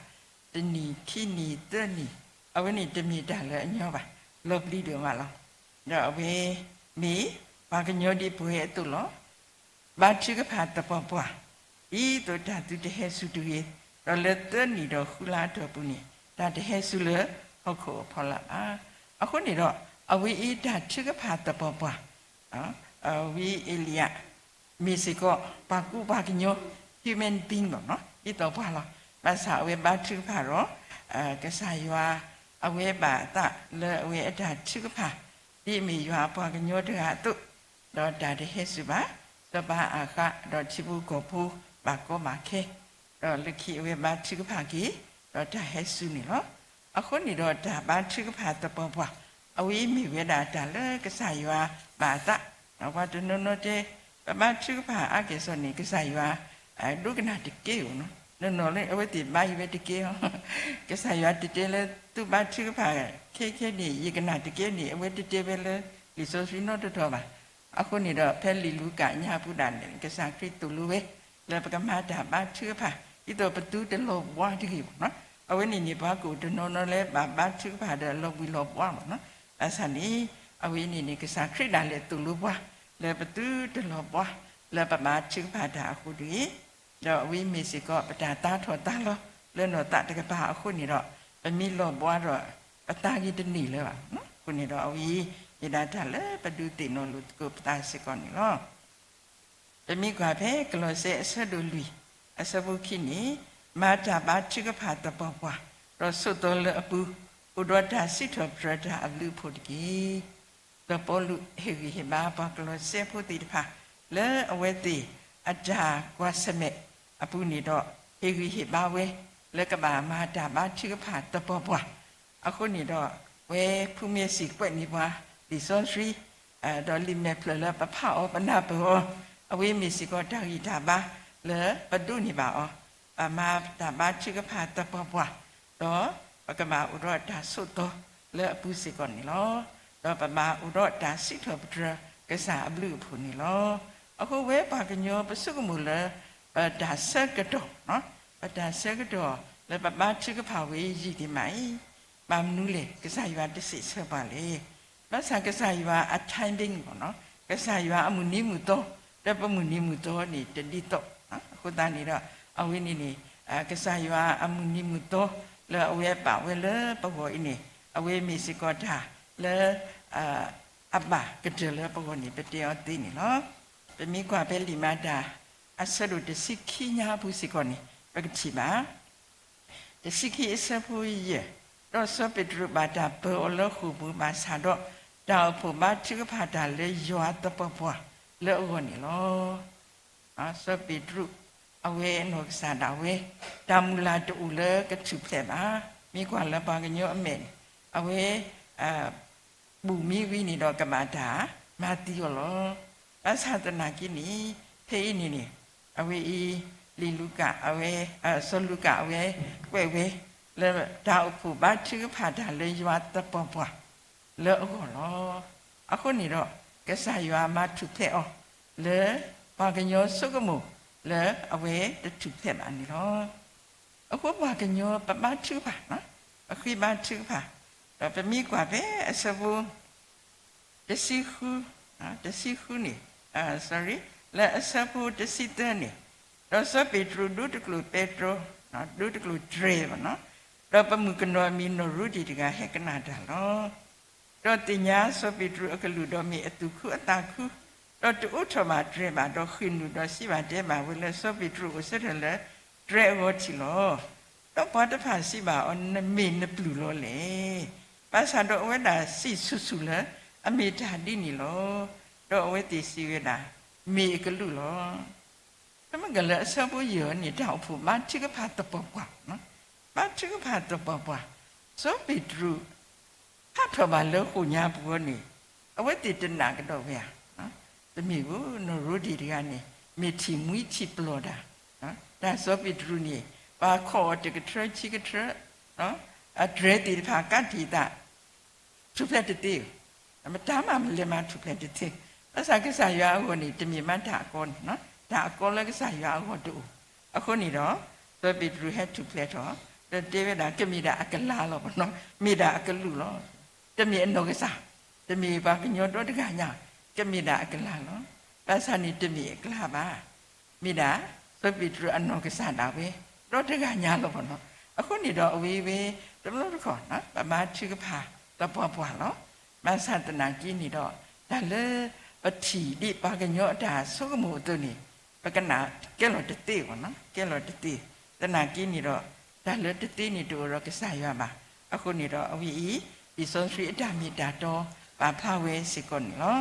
တနံၣ်ခံနံၣ်သၢနံၣ်, အဝဲန့ၣ်တမ့ၢ်တၢ်လၢအညီဘၣ်, လီၤပျံၤဒိၣ်မးလီၤ. ဒီးအဝဲမ့ၢ်ပှၤကညီဒ်ပဝဲအသိးလီၤ. ဘါထုကဖၣ်သပှၢ်ပှၢ်, ဒ်သိးတၢ်သုတဟဲစူၤတဂ့ၤ, ဒီးလၢသၢနံၣ်ဒီးဃုလါအတီၢ်ပူၤန့ၣ် တၢ်တဟဲစူၤလၢဟီၣ်ခိၣ်အဖီလာ်ဘၣ်. အဃိန့ၣ်ဒီး အဝဲအံၤတၢ်ထုကဖၣ်သပှၢ်ပှၢ် ဝံအ့လံယၤ မ့ၢ်စ့ၢ်ကီး ပှၤကူပှၤကညီ human being လီၤနီၤ, ဒ်သိးပှၤလီၤ. ဘၣ်ဆၣ်အဝဲဘါထုကဖၣ်ဒီး ကစၢ်ယွၤ အဝဲဘၣ်အသးလၢအဝဲအတၢ်ထုကဖၣ် ဒ်အမ့ၢ်ယွၤအပှၤကညီတဂၤအသိး, ဒီးတၢ်တဟဲစူၤဘၣ်, စီၤပၤအၤဃး ဒီးထံဖိကီၢ်ဖိ ဘၣ်ကီဘၣ်ခဲ ဒီးလၢခံအဝဲဘါထုကဖၣ်က့ၤ ဒီးတၢ်ဟဲစူၤန့ၣ်လီၤ. အဃိန့ၣ်ဒီးတၢ်ဘါထုကဖၣ်သပှၢ်ပှၢ် အဝဲမ့ၢ်ဝဲဒၣ်တၢ်လၢကစၢ်ယွၤဘၣ်အသး, ပှၤတနီၤနီၤတဲ ပဘါထုကဖၣ်အါကဲၣ်ဆိးန့ၣ် ကစၢ်ယွၤ ဒိကနၣ်တကဲဧိၤနီၤ, နီၢ်နီၢ်လၢအဝဲသ့ၣ်ဘါယံၤဝဲတကဲဧိၤ, ကစၢ်ယွၤတတဲလၢသုဘါထုကဖၣ်ခဲခဲန့ၣ် ယကနၣ်တကဲန့ၣ် အဝဲတတဲဝဲလၢလံာ်စီဆှံနီတတီၤဘၣ်. အဃိန့ၣ်ဒီး ဖဲလံာ်လူၤကၣ်ညါအပူၤဒၣ်လဲာ် ကစၢ်ခရံာ်သိၣ်လိဝဲ လၢပကမၤတၢ်ဘါထုကဖၣ် ဒ်သိးပသုတလီၤဘှါတဂ့ၤဘၣ်နီၤ. အဝဲန့ၣ်န့ၣ် ပှၤကအိၣ်တနီၤနီၤလၢဘၣ်ဘါထုကဖၣ်ဒီးလီၤဘှံးလီၤဘှါဘၣ်နီၤ. ဘၣ်ဆၣ်န့ၣ် အဝဲန့ၣ်န့ၣ် ကစၢ်ခရံာ်ဒၣ်လဲာ်သိၣ်လိပှၤ လၢပသုတလီၤဘှါ လၢပဘါထုကဖၣ်တၢ်အဃိတဂ့ၤ, ဒီးအဝဲမ့ၢ်စ့ၢ်ကီး ပတၢ်သါထီၣ်သါလီၤ လၢနီၢ်သးတကပၤအဃိန့ၣ်ဒီး ပမ့ၢ်လီၤဘှါဒီး ပသါဂ့ၤတန့ၢ်လၢၤဘၣ်. အဃိန့ၣ်ဒီး အဝဲအံၤ မ့ၢ်ဒၣ်တၢ်လၢပဒုးသ့ၣ်နီၣ်လိာ်သကိးပသးစ့ၢ်ကီးန့ၣ်လီၤ. ပမ့ၢ်ကွၢ်ဖဲကလီးစဲအဆၢဒိၣ်လွံၢ် အဆၢဖိခံန့ၣ်, မၤတၢ်ဘါထုကဖၣ်သပှၢ်ပှၢ်, ဒီးဆိးသီလၢအပူၤ, အိၣ်ဒီးတၢ်စံးထီၣ်ပတြၢၤတၢ်အဘျုးအဖှိၣ်တက့ၢ်. စီၤပီလူးဟ့ၣ်ဂံၢ်ဟ့ၣ်ဘါပှၤကလီးစဲဖိသ့ၣ်တဖၣ် လၢအဝဲသ့ၣ်အတၢ်ကွၢ်ဆၢၣ်မဲာ်အပူၤန့ၣ်ဒီး ဟ့ၣ်ဂံၢ်ဟ့ၣ်ဘါဝဲ လၢကဘၣ်မၤတၢ်ဘါထုကဖၣ်သပှၢ်ပှၢ်. အဃိန့ၣ်ဒီး ဝဲဖုမ့ၢ်စံးကွဲးန့ၢ်ပှၤ လံာ်စီဆှံ ဒီးလံာ်မဲာ်ဖျၢၣ်လၢပဖးအီၤပနၢ်ပၢၢ်အီၤ အဝဲမ့ၢ်စ့ၢ်ကီးတၢ်ဂံၢ်တၢ်ဘါလၢပဒိးန့ၢ်ဘၣ်အီၤ, ပမၤတၢ်ဘါထုကဖၣ်သပှၢ်ပှၢ်, ဒီးပကဘၣ်အိၣ်ဒီးတၢ်ဆိးသီလၢအပူၤစ့ၢ်ကီးန့ၣ်လီၤ. ဒီးပဘၣ်အိၣ်ဒီးတၢ်စံးထီၣ်ပတြၢၤကစၢ်အဘျုးအဖှိၣ်န့ၣ်လီၤ. အဃိဝဲပှၤကညီပဆိကမိၣ်လၢ ပတၢ်ဆၢကတီၢ်, ပတၢ်ဆၢကတီၢ်လၢပဘါထုကဖၣ်ဝဲယံာ်ဒံးမးအံၤ, ဘၣ်မနုၤလဲၣ် ကစၢ်ယွၤတစံးဆၢပှၤလဲၣ်. ဘၣ်ဆၣ်ကစၢ်ယွၤအ timing န့ၣ်, ကစၢ်ယွၤအမုၢ်နံၤမုၢ်သီ, ဒီးပမုၢ်နံၤမုၢ်သီန့ၣ်တဒ်သိး, အဃိသတးန့ၣ်ဒီး အဝဲန့ၣ်န့ၣ် ကစၢ်ယွၤအမုၢ်နံၤမုၢ်သီလၢအဝဲပာ်ဝဲလၢပဂီၢ်အံၤန့ၣ် အဝဲမ့ၢ်စ့ၢ်ကီးတၢ်လၢ အဘၣ်ကတၢၢ်လၢပဂီၢ်န့ၣ် ပတဲအီၤသ့န့ၣ်လီၤ. ပမ့ၢ်ကွၢ်ဖဲလံာ်မၤတၢ် အဆၢဒိၣ်တဆံခံညါအပူၤစ့ၢ်ကီးန့ၣ် ပကထံၣ်ဘၣ် တဆံခံအဆၢဖိယဲၢ်, ဒီးစီၤပ့းတရူးဘၣ်တၢ်ပၢၤအီၤလၢဃိာ်ပူၤဘၣ်ဆၣ်ဒီး တၢ်အိၣ်ဖှိၣ်ဘါထုကဖၣ်တၢ်လၢယွၤသပှၢ်ပှၢ်လၢအဂီၢ်န့ၣ်လီၤ. စီၤပ့းတရူး အဝဲအနီၢ်ကစၢ်ဒၣ်ဝဲ တၢ်မုၢ်လၢ်တအိၣ်လၢကထူၣ်ဖျဲးဘၣ်. မ့ၢ်ကွၢ်လၢပှၤကညီအမဲာ်န့ၣ် အဝဲ ဘူၣ်မံဝံၤန့ၣ်ဒီးကဘၣ်တၢ်မၤသံအီၤလီၤ. ဘၣ်ဆၣ်သနာ်က့န့ၣ် ဖဲအံၤန့ၣ်န့ၣ် အဝဲအံၤ လံာ်လူၤကၣ်အဝဲ စီၤလူၤကၣ်အဝဲကွဲးဝဲ လၢတၢ်အိၣ်ဖှိၣ်ဘါထုကဖၣ်တၢ်လၢယွၤသပှၢ်ပှၢ်လၢအဂီၢ်လီၤ. အဃိန့ၣ်ဒီး ကစၢ်ယွၤမၤထူၣ်ဖျဲးအီၤ လၢပှၤကညီဆိကမိၣ်လၢအဝဲတထူၣ်ဖျဲးဘၣ်န့ၣ်လီၤ. အဃိပှၤကညီပဘါထုကဖၣ်, ပဃ့ဘါထုကဖၣ်, ဒီးပမ့ၢ်ကွၢ်ဖဲအဆၢဖိ တဆံဃု, တဆံဃုန့ၣ်, sorry, လၢအဆၢဖိတဆံသၢန့ၣ်, ဒီးစီၤပ့းတရူးဒိတကျိာ်ပဲတြီ, ဒိတကျိာ်တြဲၤဘၣ်နီၤ, ဒီးပမုၣ်ကနီၤအမံၤနီၢ်ရူဒံၣ်တဂၤဟဲကနၣ်တၢ်လီၤ. ဒီးသ့ၣ်ညါစီၤပ့းတရူးအကလုၢ်ဒီးမ့ၢ်အသူၣ်ခုအသးခု, ဒီးတအိးထီၣ်ဘၣ်တြဲၤဘၣ်, ဒီးဃ့ၢ်နုာ်ဒီးစံးဘၣ်တဲဘၣ်ဝဲလၢစီၤပ့းတရူးအိၣ်ဆၢထၢၣ်လၢတြဲၤအဂီၢ်ထံးလီၤ. ဒီးပှၤတဖၣ်စံးဘၣ်အီၤ, နမ့ၢ်နပျုၢ်လီၤလဲၣ်. ဘၣ်ဆၣ်ဒီးအဝဲဒၣ်စံးဆူၣ်ဆူၣ်လၢအမ့ၢ်တၢ်ဒ်န့ၣ်လီၤ. ဒီးအဝဲသ့ၣ်စံးဝဲဒၣ်, မ့ၢ်အကလုၢ်လီၤ. တမ့ၢ်ကလၢအဆၢဖိယဲၢ်န့ၣ် တၢ်အိၣ်ဖှိၣ်ဘါထုကဖၣ်သပှၢ်ပှၢ်, ဘါထုကဖၣ်သပှၢ်ပှၢ်, စီၤပ့းတရူး ဟးထီၣ်ဘၣ်လၢဃိာ်ညါပူၤန့ၣ်, အဝဲသ့ၣ်တနာ်ကဒီးဝဲဧါ. တမ့ၢ်ဧါ, နီၢ်ရူဒံၣ်တဂၤန့ၣ် မ့ၢ်ထံၣ်မှံထံၣ်ပျီၢ်တၢ်, တၢ်စီၤပ့းတရူးန့ၣ် ပှၤခိးအီၤတကထြၢဆံကထြၢ, အတြဲၤသ့ၣ်တဖၣ်ကးတံာ်သး ထူၣ်ဖျဲးတသ့ဧါ. မတၤမးလဲၤမၤထူၣ်ဖျဲးတသ့, ဘၣ်ဆၣ်ကစၢ်ယွၤအဂီၢ်န့ၣ် တမ့ၢ်မးတၢ်အကီန့ၣ်, တၢ်အကီလၢကစၢ်ယွၤအဂီၢ်တအိၣ်. အဃိန့ၣ်ဒီး စီၤပ့းတရူးဟဲထူၣ်ဖျဲးထီၣ်, ဒီးတဲဝဲဒၣ် ကမ့ၢ်ဒၣ်အကလၤလီၤနီၤ, မ့ၢ်ဒၣ်အကလုၢ်လီၤ. တမ့ၢ်အနီၢ်ကစၢ်, တမ့ၢ်ပှၤကညီဒီတဂၤညါ, ကမ့ၢ်ဒၣ်အကလၤလီၤ. ဘၣ်ဆၣ်န့ၣ်တမ့ၢ်အကလၤဘၣ်. မ့ၢ်ဒၣ် စီၤပ့းတရူးအနီၢ်ကစၢ်ဒၣ်ဝဲ ဒီတဂၤညါလီၤနီၤ. အဃိန့ၣ်ဒီးအဝဲဝဲ တဘျီတခီၣ် ပဘါထုကဖၣ်သပှၢ်ပှၢ်လီၤ. ဘၣ်ဆၣ်သနာ်က့န့ၣ်ဒီး တၢ်လၢပထံၣ်ဒ်ပှၤကညီအတၢ်ဆိကမိၣ်အသိးန့ၣ် ပကနၣ်ကဲလီၤတသ့ဘၣ်နီၤ, ကဲလီၤတသ့. သနာ်က့န့ၣ်ဒီး တၢ်လၢတသ့န့ၣ်တအိၣ်ဒီးကစၢ်ယွၤဘၣ်. အဃိန့ၣ်ဒီးအဝဲအံၤ လံာ်စီဆှံအတၢ်မ့ၢ်တၢ်တီပာ်ဖျါဝဲစ့ၢ်ကီးန့ၣ်လီၤ.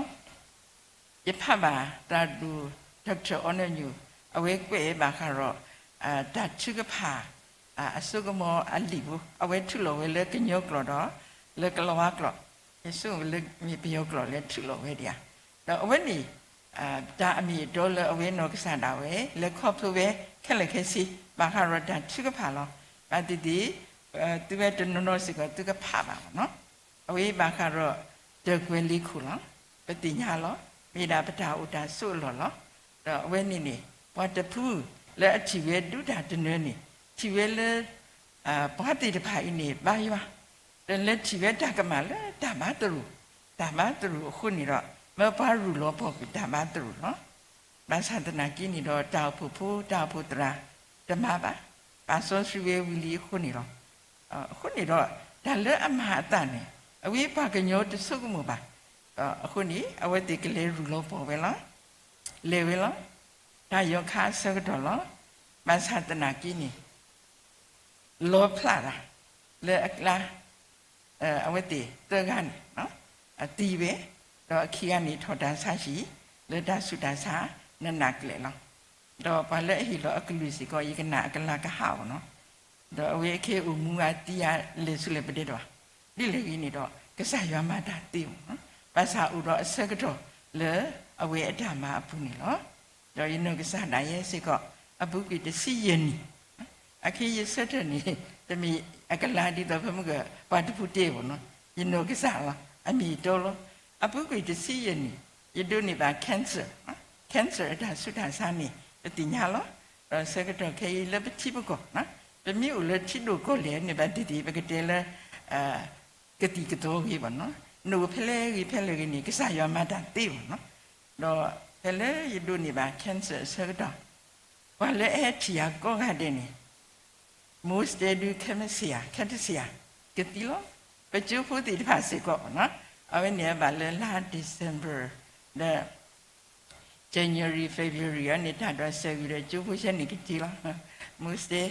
ယဖးဘၣ် သရၣ်ဒိၣ် Doctor အီနၢညိၣ် အဝဲကွဲးဘၣ်ဃးဒီး တၢ်ထုကဖၣ် အစိကမီၤအလံာ်ဖိ အဝဲထုးလီၤဝဲလၢကညီကျိာ်ဒီး လၢကလၤဝါကျိာ်, ယဆိကမိၣ်လၢမ့ၢ်ပယီၤကျိာ်လၢထုးလီၤဝဲဒံးဧါ. ဒီးအဝဲန့ၣ် တၢ်အမ့ၢ်အတီလၢအဝဲနီၢ်ကစၢ်ဒၣ်ဝဲ လဲၤခီဖျိဝဲခဲလၢာ်ခဲဆ့ ဘၣ်ဃးဒီးတၢ်ထုကဖၣ်လီၤ. ဘၣ်သ့ၣ်သ့ၣ် သုဝဲတနီၤနီၤစ့ၢ်ကီး သုကဖးဘၣ်မ့ၢ်နီၤ. အဝဲအံၤဘၣ်ဃးဒီး တၢၢ်ကွဲၤလ့ခိၣ်လီၤ. ပသ့ၣ်ညါလီၤ. မ့ၢ်ဒၣ်ပတၢ်အိၣ်တၢ်ဆိးအလီၢ်လီၤ. ဒီးအဝဲန့ၣ်န့ၣ် ပှၤတဖုလၢအထံၣ်ဝဲဒုးတၢ်တနၢၤန့ၣ် ထံၣ်ဝဲလၢ ပှၤသ့ၣ်တဖၣ်အံၤန့ၣ် ဘါယွၤ, ဒီးလဲၤထံၣ်ဝဲတၢ်ကမၣ်လၢတၢ်ဘါသရိာ်, တၢ်ဘါသရိာ်အဃိန့ၣ်ဒီး မၢပှၤရူၢ်လီၤပှီၢ်ကွံာ်တၢ်ဘါသရိာ်လီၤ. ဘၣ်ဆၣ်သနာ်က့န့ၣ်ဒီး တၢ်အိၣ်ဖှိၣ်ဖိ တၢ်အိၣ်ဖှိၣ်သရၣ် တမၤဘၣ်, ပာ်စီဆှံဝဲဝံၤလံအဃိန့ၣ်လီၤ. အဃိန့ၣ်ဒီး တၢ်လၢအမၤအသးန့ၣ် အဝဲပှၤကညီတဆိကမိၣ်ဘၣ်. အဃိန့ၣ် အဝဲသ့ၣ်ကလဲၤရူၢ်လီၤပှီၢ်ဝဲလီၤ. လဲၤဝဲလီၤ. တၢ်ယီၤခါအဆၢကတီၢ်လီၤ. ဘၣ်ဆၣ်သနာ်က့န့ၣ် လီဖျးတၢ် လၢအကျါ အဝဲသ့ၣ်သၢဂၤန့ၣ် သံဝဲ, ဒီးအခံဂၤန့ၣ်ထီၣ်တၢ်ဆါဟံၣ် လၢတၢ်ဆူးတၢ်ဆါ နးနးကလဲာ်လီၤ. ဒီးပှၤလၢအဟ့ၣ်လီၤအကလုၢ်စ့ၢ်ကီး ယကနၣ်အကလၤကဟးအီၤနီၤ. ဒီးအဝဲအခ့အိၣ်မူဂၤသံဂၤလဲၤဆူလဲၣ်ပဒဲဒၣ်ဘၣ်. ဒ်လဲၣ်ဂ့ၤန့ၣ်ဒီး ကစၢ်ယွၤမၤတၢ်သ့မ့ၢ်နီၤ. ဘၣ်ဆၣ်အိၣ်ဒီးအဆၢကတီၢ်လၢအဝဲအတၢ်မၤအပူၤန့ၣ်လီၤ. ဒီးယနီၢ်ကစၢ်ဒၣ်ယဲစ့ၢ်ကီး အပူၤကွံာ်တဆံယဲၢ်နံၣ်, အခဲအံၤယဆၢထၢၣ်န့ၣ် တမ့ၢ်အကလၤဒ်သိးဖဲမုၢ်ကပှၤတဖုတ့ၢ်ဘၣ်နီၤ, ယနီၢ်ကစၢ်လီၤ အမ့ၢ်ယတီလီၤ. အပူၤကွံာ်တဆံယဲၢ်နံၣ် ယဒိးန့ၢ်ဘၣ် cancer, cancer အတၢ်ဆူးတၢ်ဆါန့ၣ် ပသ့ၣ်ညါလီၤ. ဒီးဆၢကတီၢ်ခဲအံၤလၢပထံပကီၢ်, ပမ့ၢ်အိၣ်လၢထံဒိၣ်ကီၢ်လဲၢ်န့ၣ် ဘၣ်သ့ၣ်သ့ၣ် ပကတဲလၢ ကသံၣ်ကသီဂ့ၤဘၣ်နီၤ, နအိၣ်ဖဲလဲၣ်ဂ့ၤဖဲလဲၣ်ဂ့ၤန့ၣ် ကစၢ်ယွၤမၤတၢ်သ့ဘၣ်နီၤ. ဒီးဖဲလၢယဒိးန့ၢ်ဘၣ် cancer အဆၢကတီၢ်, ပှၤလၢအဟဲထံၣ်ယၤကိးဂၤဒဲးန့ၣ် မိၢ်စတဲဒု ခဲမစၢ်ယၤ ခဲတစၢ်ယၤ ကသံလီၤ. ပကၠိဖိသ့ၣ်တဖၣ်စ့ၢ်ကီးနီၤ, အဝဲန့ၣ်ဘၣ်လၢလါ December ဒီး January February အန့ၣ် တၢ်ဒွးစဲးဂံၤဒီး ကၠိဖိဆဲန့ၣ်ကသံလီၤ. မိၢ်စတဲ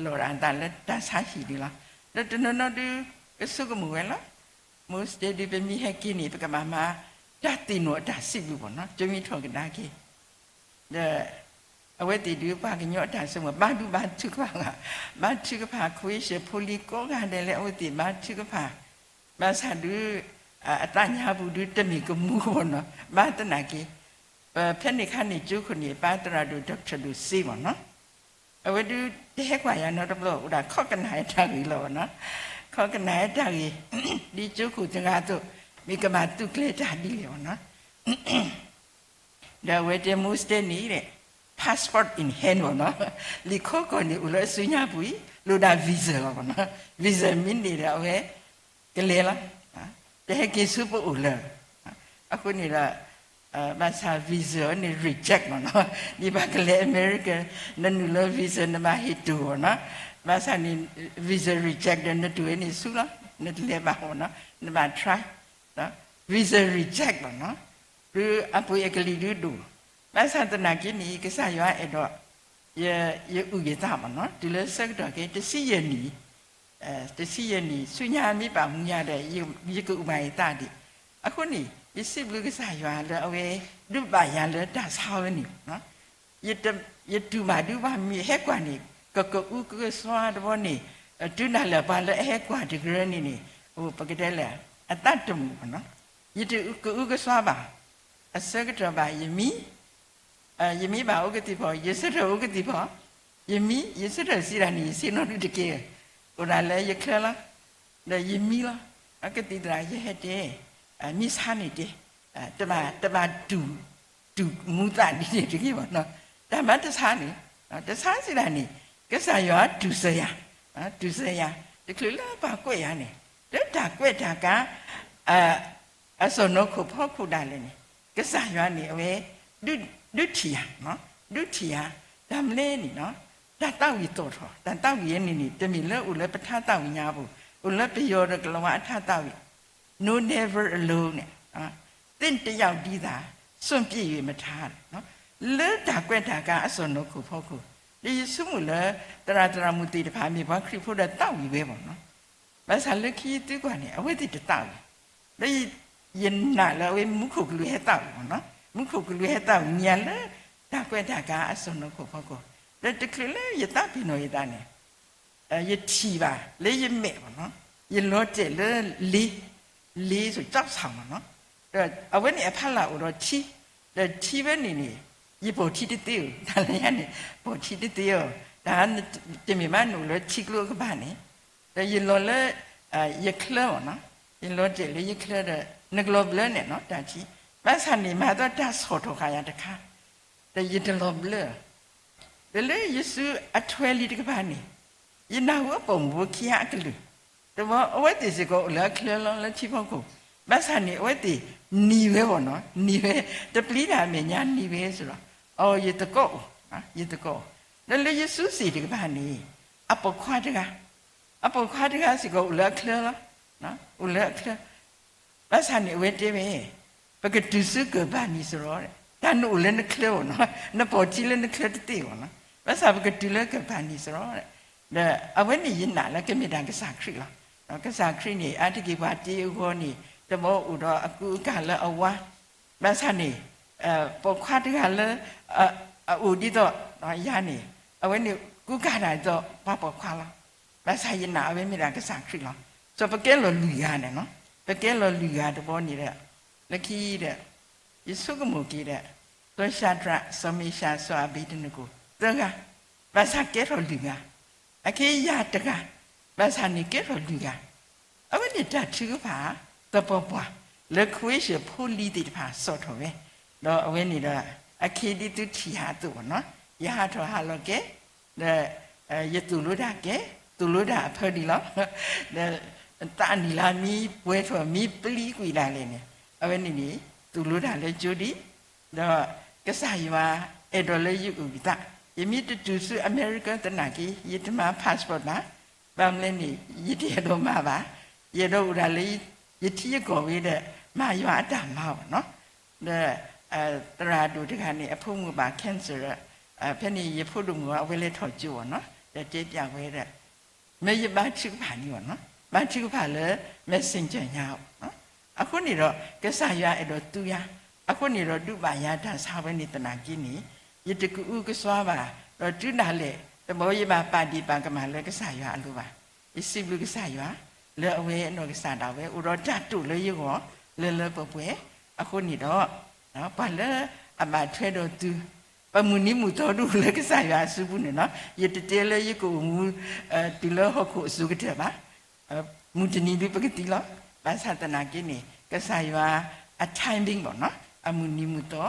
လီၤဒၣ်အသးလၢတၢ်ဆါဟံၣ်ဒံးလီၤ. ဒီးတနီၤနီၤဒု ကဆိကမိၣ်ဝဲလီၤ. မိၢ်စတဲဒု ပမ့ၢ်ဟဲက့ၤန့ၣ် ပကဘၣ်မၤတၢ်သ့ၣ်နီၣ်အတၢ်စံးဘျုးဘၣ်နီၤ, ကၠိမ့ၢ်ထီၣ်ကဒါက့ၤ ဒီးအဝဲသ့ၣ်ဒုး ပှၤကညီအတၢ်ဆိကမိၣ် ဘါဒူဘါထုကဖၣ်, ဘါထုကဖၣ် ခွ့ၡၢၣ်ဖိလံၤကိးဂၤဒဲးလၢအဝဲသ့ၣ်ဘါထုကဖၣ်, ဘၣ်ဆၣ်ဒုး အသးညါပူၤဒုး တမ့ၢ်ကမူဘၣ်နီၤ, ဘၣ်သနာ်က့ ပဖဲန့ၣ်ခါန့ၣ် ကၠိခိၣ်န့ၣ် ပၢ်သရၣ်ဒိၣ် doctor ဒိၣ်စ့ဘၣ်နီၤ, အဝဲဒုးတဟဲကွၢ်ယၤနီတဘျီ, အိၣ်ဒၣ်ခီကနၣ်ဝဲတၢ်ဂ့ၢ်လီၤဘၣ်နီၤ, ခီကနၣ်ဝဲတၢ်ဂ့ၢ် ဒ်ကၠိခိၣ်တဂၤအသိး, မ့ၢ်ကဘၣ်သူၣ်ကျဲၤတၢ်ဒ်လဲၣ်ဘၣ်နီၤ ဒီးအဝဲတဲ မိၢ်စတဲန့ၣ် passport in hand ဘၣ်နီၤ, လံာ်ခိကီၢ်န့ၣ်အိၣ်လၢအစုညါပူၤအံၤ, လိၣ်ဒၣ် visa လီၤဘၣ်နီၤ, visa မ့ၢ်န့ၢ်ဒီးအဝဲ ကလဲၤလီၤ, တဟဲက့ၤဆူပအိၣ်လၢၤ, အဃိန့ၣ်ဒီး ဘၣ်ဆၣ် visa န့ၣ် reject ဘၣ်နီၤ, ဒ်ပှၤကလဲၤ America နနုာ်လၢ visa နဘၣ်ဟ့ၣ်တိၢ်ဘၣ်နီၤ, ဘၣ်ဆၣ်န့ၣ် visa reject ဒီးနတိၢ်ဝဲန့ၣ်ဆူလီၤ, နတလဲၤဘၣ်ဘၣ်နီၤ, နဘၣ် try visa reject ဘၣ်နီၤ, ဒုးအပှ့ၤအကလံၤဒုးဒိၣ်, ဘၣ်ဆၣ်သနာ်က့န့ၣ် ကစၢ်ယွၤအဲၣ်ဒိး ယအုၣ်ယသးဘၣ်နီၤ, တုၤလၢဆၢကတီၢ်က့ၤ တဆံယဲၢ်နံၣ်, တဆံယဲၢ်နံၣ် ဆူညါမ့ၢ်ပာ်မူညါဒီး ယကအုၣ်ဘၣ်ယသးဒံး, အဃိန့ၣ် ယစံးဘျုးကစၢ်ယွၤလၢအဝဲ ဒုးဘၣ်ယၤလၢတၢ်ဆါဝဲန့ၣ် ယတူၢ်ဘၣ်ဒုးဘၣ်မ့ၢ်ဟဲကွၢ်န့ၣ် ကကအုကစွါတဘျီန့ၣ်, တုၤနၤလၢပှၤလၢအဟဲကွၢ်တကရၢန့ၣ်န့ၣ်, ပကတဲလဲၣ် အသးတမုာ်ဘၣ်နီၤ, ယတကအုကစွါဘၣ်, အဆၢကတီၢ်ဘၣ်ယမံ, ယမံဘၣ်အိၣ်ကသံၣ်ဖီ, ယဆၢထၢၣ်အိၣ်ကသံၣ်ဖီ, ယမံ ယဆၢထၢၣ်စံးဒၣ်န့ၣ် ယဆ့ၣ်နီၤဒုတက့ၢ်, အိၣ်ဒၣ်လၢယချၢလီၤ, ဒီးယမံလီၤ, အကသံၣ်သရၣ်ယဟဲတဲ, မံဆါန့ၣ်တဲ, တဘၣ် တဘၣ်တူၢ် တူၢ်မူသးဒ်န့ၣ်တဂ့ၤဘၣ်နီၤ, တၢ်မၤတဆါန့ၣ်, တဆါစံးဒၣ်န့ၣ် ကစၢ်ယွၤတူၢ်စၢၤယၤ, တူၢ်စၢၤယၤ, တချုးလၢပှၤကွဲးယၤန့ၣ်, လၢတၢ်ကွဲးတၢ်ကါ အစီၢ်နီၤခိၣ်ဖီခိၣ်ဒၣ်လဲာ်န့ၣ်, ကစၢ်ယွၤန့ၣ် အဝဲ ဒုးထံၣ်ယၤ, ဒုးထံၣ်ယၤ, တၢ်မနုၤလဲၣ်န့ၣ်နီၤ, တၢ်သးဝံၣ်သီၣ်ထီၣ်, တၢ်သးဝံၣ်အံၤန့ၣ်န့ၣ် တမ့ၢ်လၢအိၣ်လၢပထါသးဝံၣ်ညါပူၤ, အိၣ်လၢပယီၤဒီးကလၤဝါအထါသးဝံၣ်, no never alone န့ၣ်, သင့်တယောက်တည်းသာ စွန့်ပစ်၍မထား, လၢတၢ်ကွဲးတၢ်ကါအစီၢ်နီၤခိၣ်ဖီခိၣ်, ဒီးယဆိကမိၣ်လၢ သရၣ်သရၣ်မုၣ်သ့ၣ်တဖၣ် မ့ၢ်ပှၤခရံာ်ဖိဒီးသးဝံၣ်ဝဲဘၣ်နီၤ, ဘၣ်ဆၣ်လၢခံသုကွၢ်န့ၣ် အဝဲသ့ၣ်တသးဝံၣ်, ဒီးယနာ်လၢအဝဲမူခိၣ်ကလူးဟဲသးဝံၣ်ဘၣ်နီၤ, မူခိၣ်ကလူးဟဲသးဝံၣ်န့ၣ်လၢ တၢ်ကွဲးတၢ်ကါအစီၢ်နီၤခိၣ်ဖီခိၣ်, ဒီးတချုးလၢယသးပ့ၤနီၣ်ယသးန့ၣ် ယထံၣ်ဘၣ်လၢယမဲာ်ဘၣ်နီၤ, ယလီၤတဲာ်လၢလ့, လ့ဆိ ကၠီၣ်ဆၣ်မၢ်နီၤ, ဒီးအဝဲန့ၣ်အဖီလာ်အိၣ်ဒီးထံ, ဒီးထံဝဲန့ၣ်န့ၣ် ယပိာ်ထံတသ့ဧိၤ, တၢ်လၢယၤန့ၣ် ပိာ်ထံတသ့ဧိၤ, တၢ် တမ့ၢ်ဘၣ်နအိၣ်လၢထံကျိအကပၤန့ၣ်, ဒီးယလီၤလၢ ယချၢမၢ်နီၤ, ယလီၤတဲာ်လၢယချၢဒီး နကလီၤဘျၢန့ၣ်နီၤ တၢ်ထံ, ဘၣ်ဆၣ်န့ၣ် မၤသီတၢ်ဆီၣ်ထီၣ်ဃာ်ယၤတခါ ဒီးယတလီၤဘျၢ, ဒီးလၢယစုအထွဲလံတကပၤန့ၣ်, ယနၢ်ဟူအပိာ်မုၣ်ဖိခံဂၤအကလုၢ်, တဘျီအဝဲသ့ၣ်စ့ၢ်ကီးအိၣ်လၢအချၢလီၤ လၢထံဖီခိၣ်, ဘၣ်ဆၣ်န့ၣ် အဝဲသ့ၣ်နံၤဝဲဘၣ်နီၤ, နံၤဝဲ, တပျံၤတၢ်အမဲာ်ညါနံၤဝဲစ့ၢ်ဒီး, အိ ယသကိးအိၣ်, ယသကိး, ဒီးလၢယစုစ့ၣ်တကပၤန့ၣ်, အပိာ်ခွါတဂၤ, အပိာ်ခွါတဂၤစ့ၢ်ကီးအိၣ်လၢအချၢလီၤ, အိၣ်လၢအချၢ ဘၣ်ဆၣ်န့ၣ် အဝဲတဲဝဲ, ပကတုၤဆူကၢၢ်ဘၣ်နံၤစရီ, တၢ်နအိၣ်လၢနချၢအိၣ်နီၤ, နပိာ်ထံလၢနချၢတသ့ဘၣ်နီၤ, ဘၣ်ဆၣ်ပကတုၤလၢကၢၢ်ဘၣ်နံၤစရီ, ဒီးအဝဲန့ၣ်ယနာ်လၢကမ့ၢ်တၢ်ကစၢ်ခရံာ်လီၤ. ကစၢ်ခရံာ်န့ၣ် အါတက့ၢ်ပှၤတ့အဂီၢ်န့ၣ် တဘျီအိၣ်ဒီးအကူအကၤလၢအဝါ, ဘၣ်ဆၣ်န့ၣ် ပိာ်ခွါတဂၤလၢ အအိၣ်ဒ်သိးယၤန့ၣ် အဝဲန့ၣ်ကူကၤတၢ်ဒ်သိးပှၤပိာ်ခွါလီၤ. ဘၣ်ဆၣ်ယနာ်အဝဲမ့ၢ်ဒၣ်ကစၢ်ခရံာ်လီၤ. စီၤပကဲလီၤလွံၢ်ဂၤန့ၣ်နီၤ, ပကဲလီၤလွံၢ်ဂၤတဘျီန့ၣ်ဒီး လၢခံဒီး ယဆိကမိၣ်က့ၤဒီး စီၤၡၤဒြး, စီၤမ့ၡး, စီၤအဘ့းနကိၤ သၢဂၤ, ဘၣ်ဆၣ်ကဲထီၣ်လွံၢ်ဂၤ, အခဲအံၤယၤတဂၤ, ဘၣ်ဆၣ်န့ၣ်ကဲထီၣ်လွံၢ်ဂၤ, အဝဲန့ၣ်တၢ်ထုကဖၣ်သပှၢ်ပှၢ် လၢ Croatia ဖိလံၤသ့ၣ်တဖၣ်စိာ်ထီၣ်ဝဲ, ဒီးအဝဲန့ၣ်ဒီး အခဲဒ်သုထံၣ်ယၤအသိးဘၣ်နီၤ, ယဟးထီၣ်ဟးလီၤကဲ, ဒီး ယသိၣ်လိတၢ်ကဲ, သိၣ်လိတၢ်အဖၢဒံးလီၤ, ဒီး သးနံၣ်လါမ့ၢ်ပှဲၤထီၣ်မ့ၢ်ပျံၤကွံာ်ဒၣ်လဲာ်န့ၣ်, အဝဲန့ၣ်န့ၣ် သိၣ်လိတၢ်လၢကၠိဒံး, ဒီးကစၢ်ယွၤအဲၣ်ဒိးလၢယအုၣ်ကသး, ယမ့ၢ်တတုၤဆူ America သနာ်က့ ယတမၤ passport ဘၣ်, ဘၣ်မနုၤလဲၣ်န့ၣ် ယတအဲၣ်ဒိးမၤဘၣ်, ယအဲၣ်ဒိးအိၣ်ဒၣ်လၢယထံယကီၢ်ဝဲဒီး မၤယွၤအတၢ်မၤအီၤနီၤ, ဒီး သရၣ်ဒိၣ်တဂၤန့ၣ် အဖိမုၣ်ဘၣ် cancer ဒီး ဖဲန့ၣ်ယဖိဒိၣ်မုၣ်အဝဲလဲၤထီၣ်ကၠိအီၤနီၤ, ဒီးတဲပျးဝဲဒီး မ့ၢ်ယဘါထုကဖၣ်န့ၣ်အီၤနီၤ, ဘါထုကဖၣ်လၢ messenger ညါအီၤ, အဃိန့ၣ်ဒီး ကစၢ်ယွၤအဲၣ်ဒိးသူယၤ, အဃိန့ၣ်ဒီး ဒုးဘၣ်ယၤတၢ်ဆါဝဲန့ၣ်သနာ်က့န့ၣ်, ယတကအုကစွါဘၣ်, ဒီးတုၤဒၣ်လဲာ် တဘျီယဘၣ်ပာ်ဒ့ၣ်ပာ်ကမၣ်လၢကစၢ်ယွၤအလိၤဘၣ်. ယစံးဘျုးကစၢ်ယွၤ လၢအဝဲအနီၢ်ကစၢ်ဒၣ်ဝဲ အိၣ်ဒီးတၢ်တိာ်လၢယဂီၢ် လၢလၢပှဲၤပှဲၤ, အဃိန့ၣ်ဒီး ပှၤလၢအဘၣ်ထွဲဒီးသု ပမုၢ်နံၤမုၢ်သီဒိၣ်လၢကစၢ်ယွၤအစုပူၤန့ၣ်နီၤ, ယတတဲလၢယကအိၣ်မူ တုၤလၢဟီၣ်ခိၣ်အစိၤကတၢၢ်ဘၣ်, မုၢ်တနံၤဒုးပကသံလီၤ. ဘၣ်ဆၣ်သနာ်က့န့ၣ် ကစၢ်ယွၤအ timing ဘၣ်နီၤ, အမုၢ်နံၤမုၢ်သီ,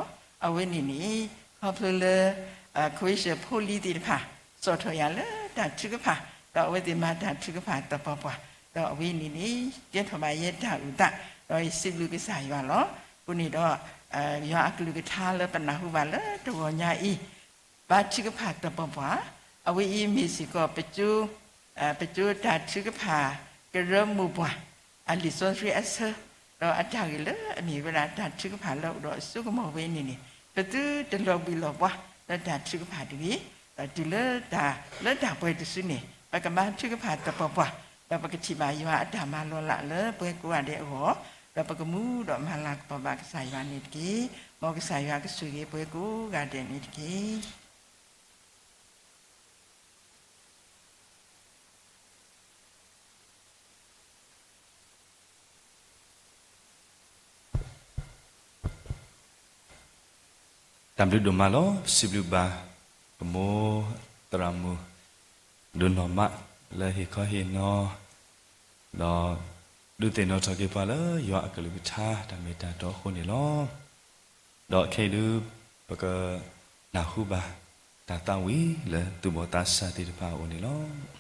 အဝဲန့ၣ်န့ၣ် ခီဖျိလၢ Croatia ဖိလံၤသ့ၣ်တဖၣ် စိာ်ထီၣ်ယၤလၢတၢ်ထုကဖၣ်, ဒီးအဝဲသ့ၣ်မၤတၢ်ထုကဖၣ်သပှၢ်ပှၢ်, ဒီးအဝဲန့ၣ်န့ၣ် ကဲထီၣ်ဘၣ်ယဲတၢ်အုၣ်သး, ဒီးယစံးဘျုးကစၢ်ယွၤလီၤ. အဃိန့ၣ်ဒီး ယွၤအကလုၢ်ကထါလၢပနၢ်ဟူဘၣ်လၢတဂီၤညါအံၤ ဘါထုကဖၣ်သပှၢ်ပှၢ်, အဝဲအံၤမ့ၢ်စ့ၢ်ကီး ပကၠိတၢ်ထုကဖၣ်ကရၢမိၢ်ပှၢ် အလံာ်စီဆှံအဆၢ, ဒီးအတၢ်ဂ့ၢ်လၢအမ့ၢ်ဝဲဒၣ်တၢ်ထုကဖၣ်လၢအိၣ်ဒီးအစိကမီၤဝဲန့ၣ်န့ၣ်, ပသုတလီၤဘှံးလီၤဘှါလၢတၢ်ထုကဖၣ်တဂ့ၤ, ဒီးတုၤလၢတၢ်လၢတၢ်ပှဲၤတစုန့ၣ် ပကဘါထုကဖၣ်သပှၢ်ပှၢ်, ဒီးပကထံၣ်ဘၣ်ယွၤအတၢ်မၤလီၤလးလၢပှၤကိးဂၤဒဲးအဂီၢ်, ဒီးပကမူဒီးမၤလၤကပီၤဘၣ်ကစၢ်ယွၤန့ၣ်တက့ၢ်. မ်ကစၢ်ယွၤကဆိၣ်ဂ့ၤပှၤကိးဂၤဒဲးန့ၣ်တက့ၢ်. တၢ်ဘျုးဒိၣ်မးလီၤ. ပစံးဘျုးဘၣ် ပမိၢ်သရၣ်မုၣ် ဒိၣ်နီၢ်မး လၢဟ့ၣ်ခီဟ့ၣ်နီၤ ဒီးဒုးသ့ၣ်နီၣ်ထီၣ်က့ၤပှၤလၢယွၤအကလုၢ်ကထါတၢ်မ့ၢ်တၢ်တီအဃိန့ၣ်လီၤ. ဒီးခဲအံၤဒုး ပကနၢ်ဟူဘၣ် တၢ်သးဝံၣ်လၢသူၣ်ဘီၣ်သးစၢ်သ့ၣ်တဖၣ်အအိၣ်န့ၣ်လီၤ.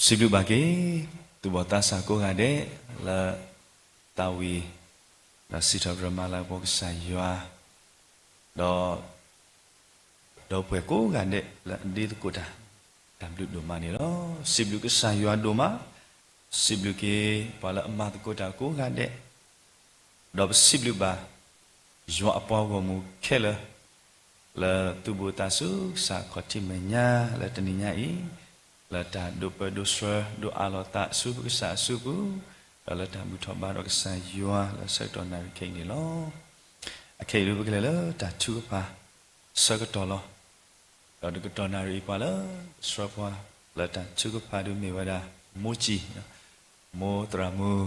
စံးဘျုးဘၣ်က့ၤ သူၣ်ဘီၣ်သးစၢ်ကိးဂၤဒဲး လၢသးဝံၣ် ဒီးစံးထီၣ်ပတြၢၤမၤလၤကပီၤကစၢ်ယွၤ ဒီး ဒီပုၢ်ဝဲၢ်ကိးဂၤဒဲး လၢအဒ့သကိးတၢ် တၢ်ဘျုးဒိၣ်မးန့ၣ်လီၤ. စံးဘျုးကစၢ်ယွၤဒိၣ်မး, စံးဘျုးက့ၤပှၤလၢအမၤသကိးတၢ်ကိးဂၤဒဲး ဒီးပစံးဘျုးဘၣ် ယွၤအပှၤဂီၢ်မုၢ်ခဲလၢာ် လၢသူၣ်ဘီၣ်သးစၢ်ကစၢ်ခီၣ်ထံးမဲာ်ညါ လၢတနံၤညါအံၤ လၢတၢ်ဒိးပၢဒိးဆှၢ ဒိးအးလီၤသးဆူပကစၢ်အစုပူၤ, ဒီးလၢတၢ်ဘူၣ်ထီၣ်ဘါထီၣ်ကစၢ်ယွၤလၢဆၢကတီၢ်နၣ်ရံၣ်ခဲအံၤန့ၣ်လီၤ. အခဲအံၤဒုးပကလဲၤလၢတၢ်ထုကဖၣ် ဆၢကတီၢ်လီၤ. ဒီးတကတီၢ်နၣ်ရံၣ်အံၤပှၤလၢ ဆှၢပှၤ လၢတၢ်ထုကဖၣ်ဒုးမ့ၢ်ဝဲဒၣ် မိၢ်ကၠံၣ်, မိၢ်သရၣ်မုၣ်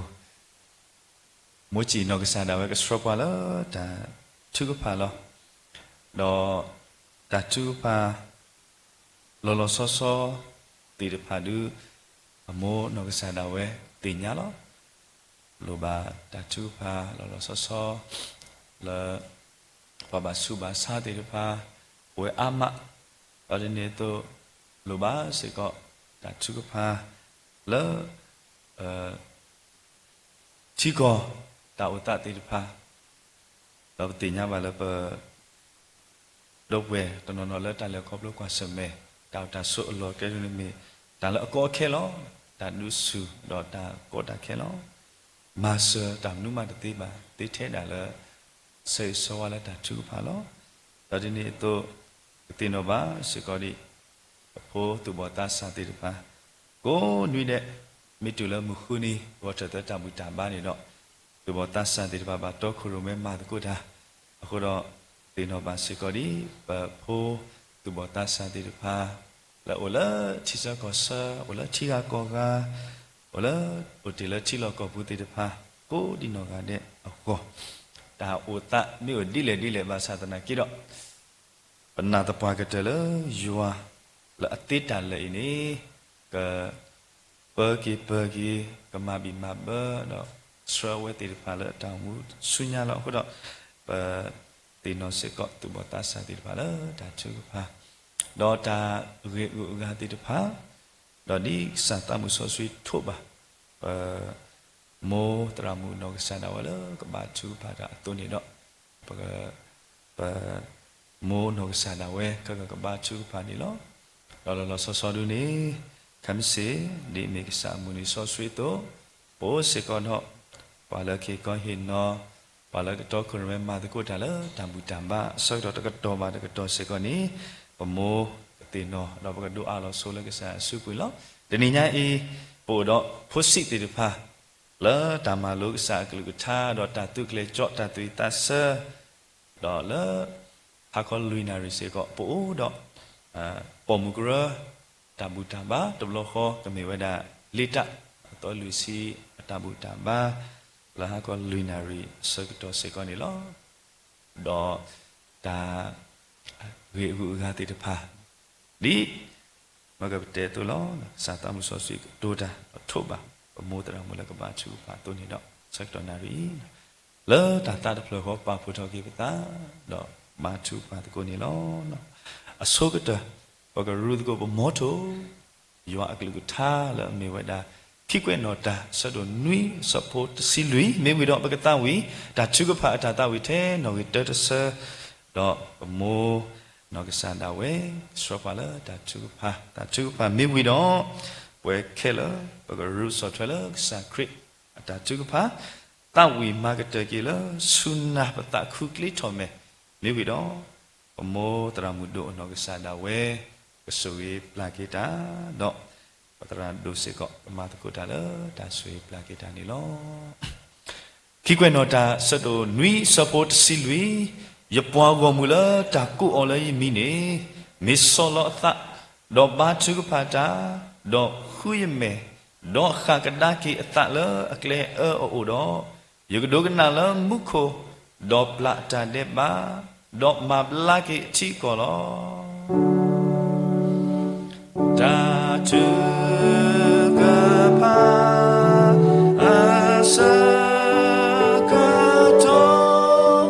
မိၢ်ကၠံၣ်နီၢ်ကစၢ်ဒၣ်ဝဲကဆှၢပှၤလၢတၢ်ထုကဖၣ်လီၤ. ဒီးတၢ်ထုကဖၣ် လီၤလီၤဆီဆီ သ့ၣ်တဖၣ်ဒုး အမိၢ်နီၢ်ကစၢ်ဒၣ်ဝဲသ့ၣ်ညါလီၤ. လိၣ်ဘၣ်တၢ်ထုကဖၣ်လီၤလီၤဆီဆီ လၢ ပှၤဘၣ်ဆူးဘၣ်ဆါသ့ၣ်တဖၣ် အိၣ်ဝဲအါမး, ဒီးဒ်န့ၣ်အသိး လိၣ်ဘၣ်စ့ၢ်ကီး တၢ်ထုကဖၣ်လၢ ထံကီၢ်တၢ်အိၣ်သးသ့ၣ်တဖၣ်, ဒီးပသ့ၣ်ညါဘၣ်လၢပ ဒီပုၢ်ဝဲၢ်တနီၤနီၤလၢတၢ်လဲၤခီဖျိကွၢ်ဆၢၣ်မဲာ် တၢ်အိၣ်တၢ်ဆိးအလီၢ်အကျဲဒ်န့ၣ်မ့ၢ် တၢ်လၢအကီအခဲလီၤ. တၢ်ဒုးဆူၣ်ဒီးတၢ်ကီတၢ်ခဲလီၤ. မၤစၢၤတၢ်မနုၤမးတသ့ဘၣ် သ့ထဲဒၣ်လၢ ဆၢဂ့ၤဆၢဝါလၢတၢ်ထုကဖၣ်လီၤ. ဒီးဒ်န့ၣ်အသိး ပသ့ၣ်နီၣ်ဘၣ်စ့ၢ်ကီးဒံး ပဖိသူၣ်ဘီၣ်သးစၢ်သ့ၣ်တဖၣ် ကိးနွံဒဲး မ့ၢ်တုၤလၢမုၢ်ဃုနံၤ ဂီၤထၢၣ်သၢတၢ်ဘူၣ်တၢ်ဘါန့ၣ်ဒီး သူၣ်ဘီၣ်သးစၢ်သ့ၣ်တဖၣ် ဘၣ်တီခိၣ်ရိၣ်မဲမၤသကိးတၢ်အဃိဒီး သ့ၣ်နီၣ်ဘၣ်စ့ၢ်ကီးဒံး ပဖိသူၣ်ဘီၣ်သးစၢ်သ့ၣ်တဖၣ် လၢအိၣ်လၢထံဆၢကီၢ်ဆၢ အိၣ်လၢထံဂၤကီၢ်ဂၤ အိၣ်လၢ အိၣ်တ့ၢ်လၢထံလီၢ်ကီၢ်ပူၤသ့ၣ်တဖၣ် ကိးဒံးနီၢ်ဂၤဒဲးအဂီၢ် တၢ်အိၣ်သးမ့ၢ်အိၣ်ဒ်လဲၣ်ဒ်လဲၣ်ဘၣ်ဆၣ်သနာ်က့ဒီး ပနာ်သပှၢ်ကတၢၢ်လၢယွၤ လၢအသ့တၢ်လၢာ်အံၤန့ၣ် က ပၢက့ၤပၢက့ၤ ကမၤဘံၣ်မၤဘၢဒီး ဆှၢအဝဲသ့ၣ်တဖၣ်လၢတၢ်အိၣ်မူဆူညါလီၤအဃိဒီး ပသ့ၣ်နီၣ်စ့ၢ်ကီးသူၣ်ဘီၣ်သးစၢ်သ့ၣ်တဖၣ်လၢတၢ်ထုကဖၣ် ဒီးတၢ်ဂ့ၢ်ဂုာ်အဂၤသ့ၣ်တဖၣ် ဒီးဒ်ကစၢ်သးမုၢ်စီဆှံထိးဘၣ် ပ မိၢ်သရၣ်မုၣ်နီၢ်ကစၢ်ဒၣ်ဝဲလၢကဘါထုကဖၣ်တၢ်အသိးန့ၣ်ဒီး ပ ပ မိၢ်နီၢ်ကစၢ်ဒၣ်ဝဲ ခဲကကဘါထုကဖၣ်န့ၣ်လီၤ. ဒီးလီၤလီၤဆီဆီဒုန့ၣ် ခဲမုၢ်ဆ့ၣ် ဒ်အမ့ၢ်ကစၢ်အမုၢ်နံၤစီဆှံအသိး ပအိၣ်စ့ၢ်ကီးဒီး ပှၤလၢက့ၤကီဟ့ၣ်နီၤ ပှၤလၢကတီခိၣ်ရိၣ်မဲမၤသကိးတၢ်လၢတၢ်ဘူၣ်တၢ်ဘါ အဆၢကတီၢ်တကတီၢ်ဘၣ်တကတီၢ်စ့ၢ်ကီးန့ၣ် ပမိၢ်ကသ့ၣ်နီၣ် ဒီးပကဒိးအးလီၤဆိလၢကစၢ်အစုပူၤလီၤ. တနံၤညါအံၤ ပအိၣ်ဒီးဖိဆံးသ့ၣ်တဖၣ် လၢတၢ်မၤလိကစၢ်အကလုၢ်ကထါ ဒီးတၢ်သုးကျဲၤကၠီ တၢ်သူၣ်ဝံၣ်သးဆၢ ဒီးလၢ ဟါခီလွံၢ်နၣ်ရံၣ်စ့ၢ်ကီး ပအိၣ်ဒီး ပိာ်မုၣ်ကရၢ တၢ်ဘူၣ်တၢ်ဘါ တဘျီဃီကမ့ၢ်ဝဲဒၣ် လ့တၢ် အသီလွံၢ်ဆံ အတၢ်ဘူၣ်တၢ်ဘါ လၢဟါခီလွံၢ်နၣ်ရံၣ်အဆၢကတီၢ်စ့ၢ်ကီးန့ၣ်လီၤ. ဒီး တၢ် ဂ့ၢ်အဂုၤအဂၤသ့ၣ်တဖၣ် ဒ် မ့ၢ်ကပတဲအသိးလီၤ. ကစၢ်သးမုၢ်စီဆှံကတိၤတၢ် ထိးဘၣ် ပမိၢ်သရၣ်မုၣ်လၢကဘါထုကဖၣ်အသိးန့ၣ်ဒီး ဆၢကတီၢ်နၣ်ရံၣ် လၢတၢ်သးတဖျၢၣ်ဃီပာ်ဖှိၣ်ထီၣ်က့ၤပသး ဒီးဘါထုကဖၣ်သကိးန့ၣ်လီၤ. အဆိကတၢၢ် ပကရူသကိးပမီထိၣ် ယွၤအကလုၢ်ကထါလၢအမ့ၢ်ဝဲဒၣ် ခံကွဲးနီၣ်တၢ် ဆၢဒိၣ်နွံ အဆၢဖိတဆံလွံၢ် မ့ၢ်ဝံၤဒီးပကသးဝံၣ် တၢ်ထုကဖၣ်အတၢ်သးဝံၣ်ထဲနီၣ်ဂံၢ်တၢတဆၢ ဒီးပမိၢ်နီၢ်ကစၢ်ဒၣ်ဝဲ ဆှၢပှၤလၢတၢ်ထုကဖၣ် တၢ်ထုကဖၣ်မ့ၢ်ဝံၤဒီး ပဝဲခဲလၢာ် ပကရူစီၣ်ထွဲလၢကစၢ်ခရံာ်အတၢ်ထုကဖၣ် သးဝံၣ်မၤကတၢၢ်က့ၤလၢဆူနၢ်ပသးခူကျ့ထီၣ်မဲာ် မ့ၢ်ဝံၤဒီး ပမိၢ်သရၣ်မုၣ်ဒိၣ်အနီၢ်ကစၢ်ဒၣ်ဝဲ ကဆိၣ်ဂ့ၤပျၢ်က့ၤတၢ် ဒီး ပသရၣ်ဒိၣ်စ့ၢ်ကီး ကမၤသကိးတၢ်လၢတၢ်ဆိၣ်ဂ့ၤပျၢ်က့ၤတၢ်န့ၣ်လီၤ. ခံကွဲးနီၣ်တၢ် ဆၢဒိၣ်နွံ ဆၢဖိတဆံလွံၢ် ယပှၤဂီၢ်မုၢ်လၢတၢ်ကိးအီၤလၢယမံၤန့ၣ် မ့ၢ်ဆီၣ်လီၤအသး ဒီးဘါထုကဖၣ်တၢ် ဒီးဃုယမဲာ် ဒီးဃၣ်ကဒါက့ၤအသးလၢအကျဲအၢအအိၣ်ဒီး ယကဒိကနၣ်လၢမူခိၣ် ဒီးပျၢ်အတၢ်ဒဲးဘး ဒီးမၤဘျါက့ၤအထံအကီၢ်လီၤ. တၢ်ထုကဖၣ် အဆၢကတီၢ်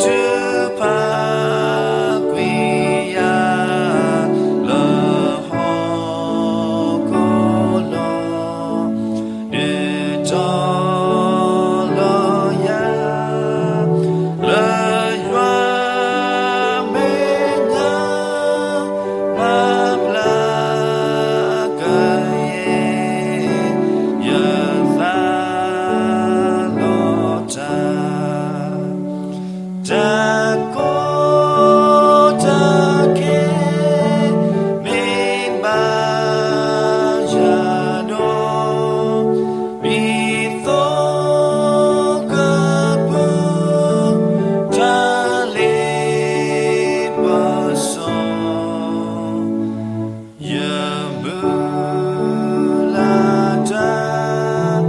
ထုကဖၣ်ကွံာ်ယၤ လၢဟီၣ်ခိၣ်လီၤ. တီလီၤယၤ လၢယွၤမဲာ်ညါ ပာ်ဖျါကယဲၢ် ယသးလီၤတၢ် တၢ်ကီတၢ်ခဲ မ့ၢ်ဘၣ်ယၤဒီး မ့ၢ်သီကပုၢ် တၢ်လ့ပစီ ယမုၢ်လၢ်တၢ်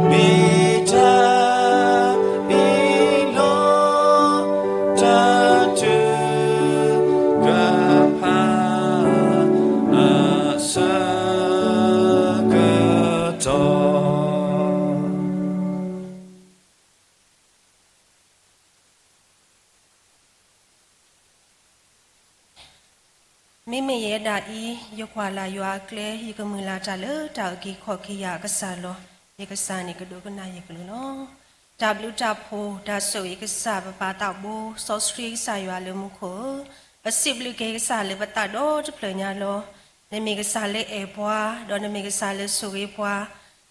မ့ၢ်တၢ်အ့ၣ်လိာ် တၢ်ထုကဖၣ် အဆၢကတီၢ် မ့မ့ၢ်ယဲဒၣ်အံၤ ယကွၢ်လၢ်ယွၤအကျဲ ယကမုၢ်လၢ်တၢ်လၢတၢ်အုၣ်က့ၤခီၣ်က့ၤယၤအကစၢ်လီၤ. ယကစၢ်န့ၣ်ကဒိကနၣ်ယကလုၢ်လီၤ. တၢ်ဘျုးတၢ်ဖှိၣ် တၢ်ဆိၣ်ဂ့ၤကစၢ် ပပၢ်သးဘိ စီဆှံကစၢ်ယွၤလၢမူခိၣ်ဧၢ, ပစံးဘျုးက့ၤကစၢ်လၢပသးဒီတဖျၢၣ်ညါလီၤ. နမ့ၢ်ကစၢ်လၢအဲၣ်ပှၤ, ဒီးနမ့ၢ်ကစၢ်လၢဆိၣ်ဂ့ၤပှၤ,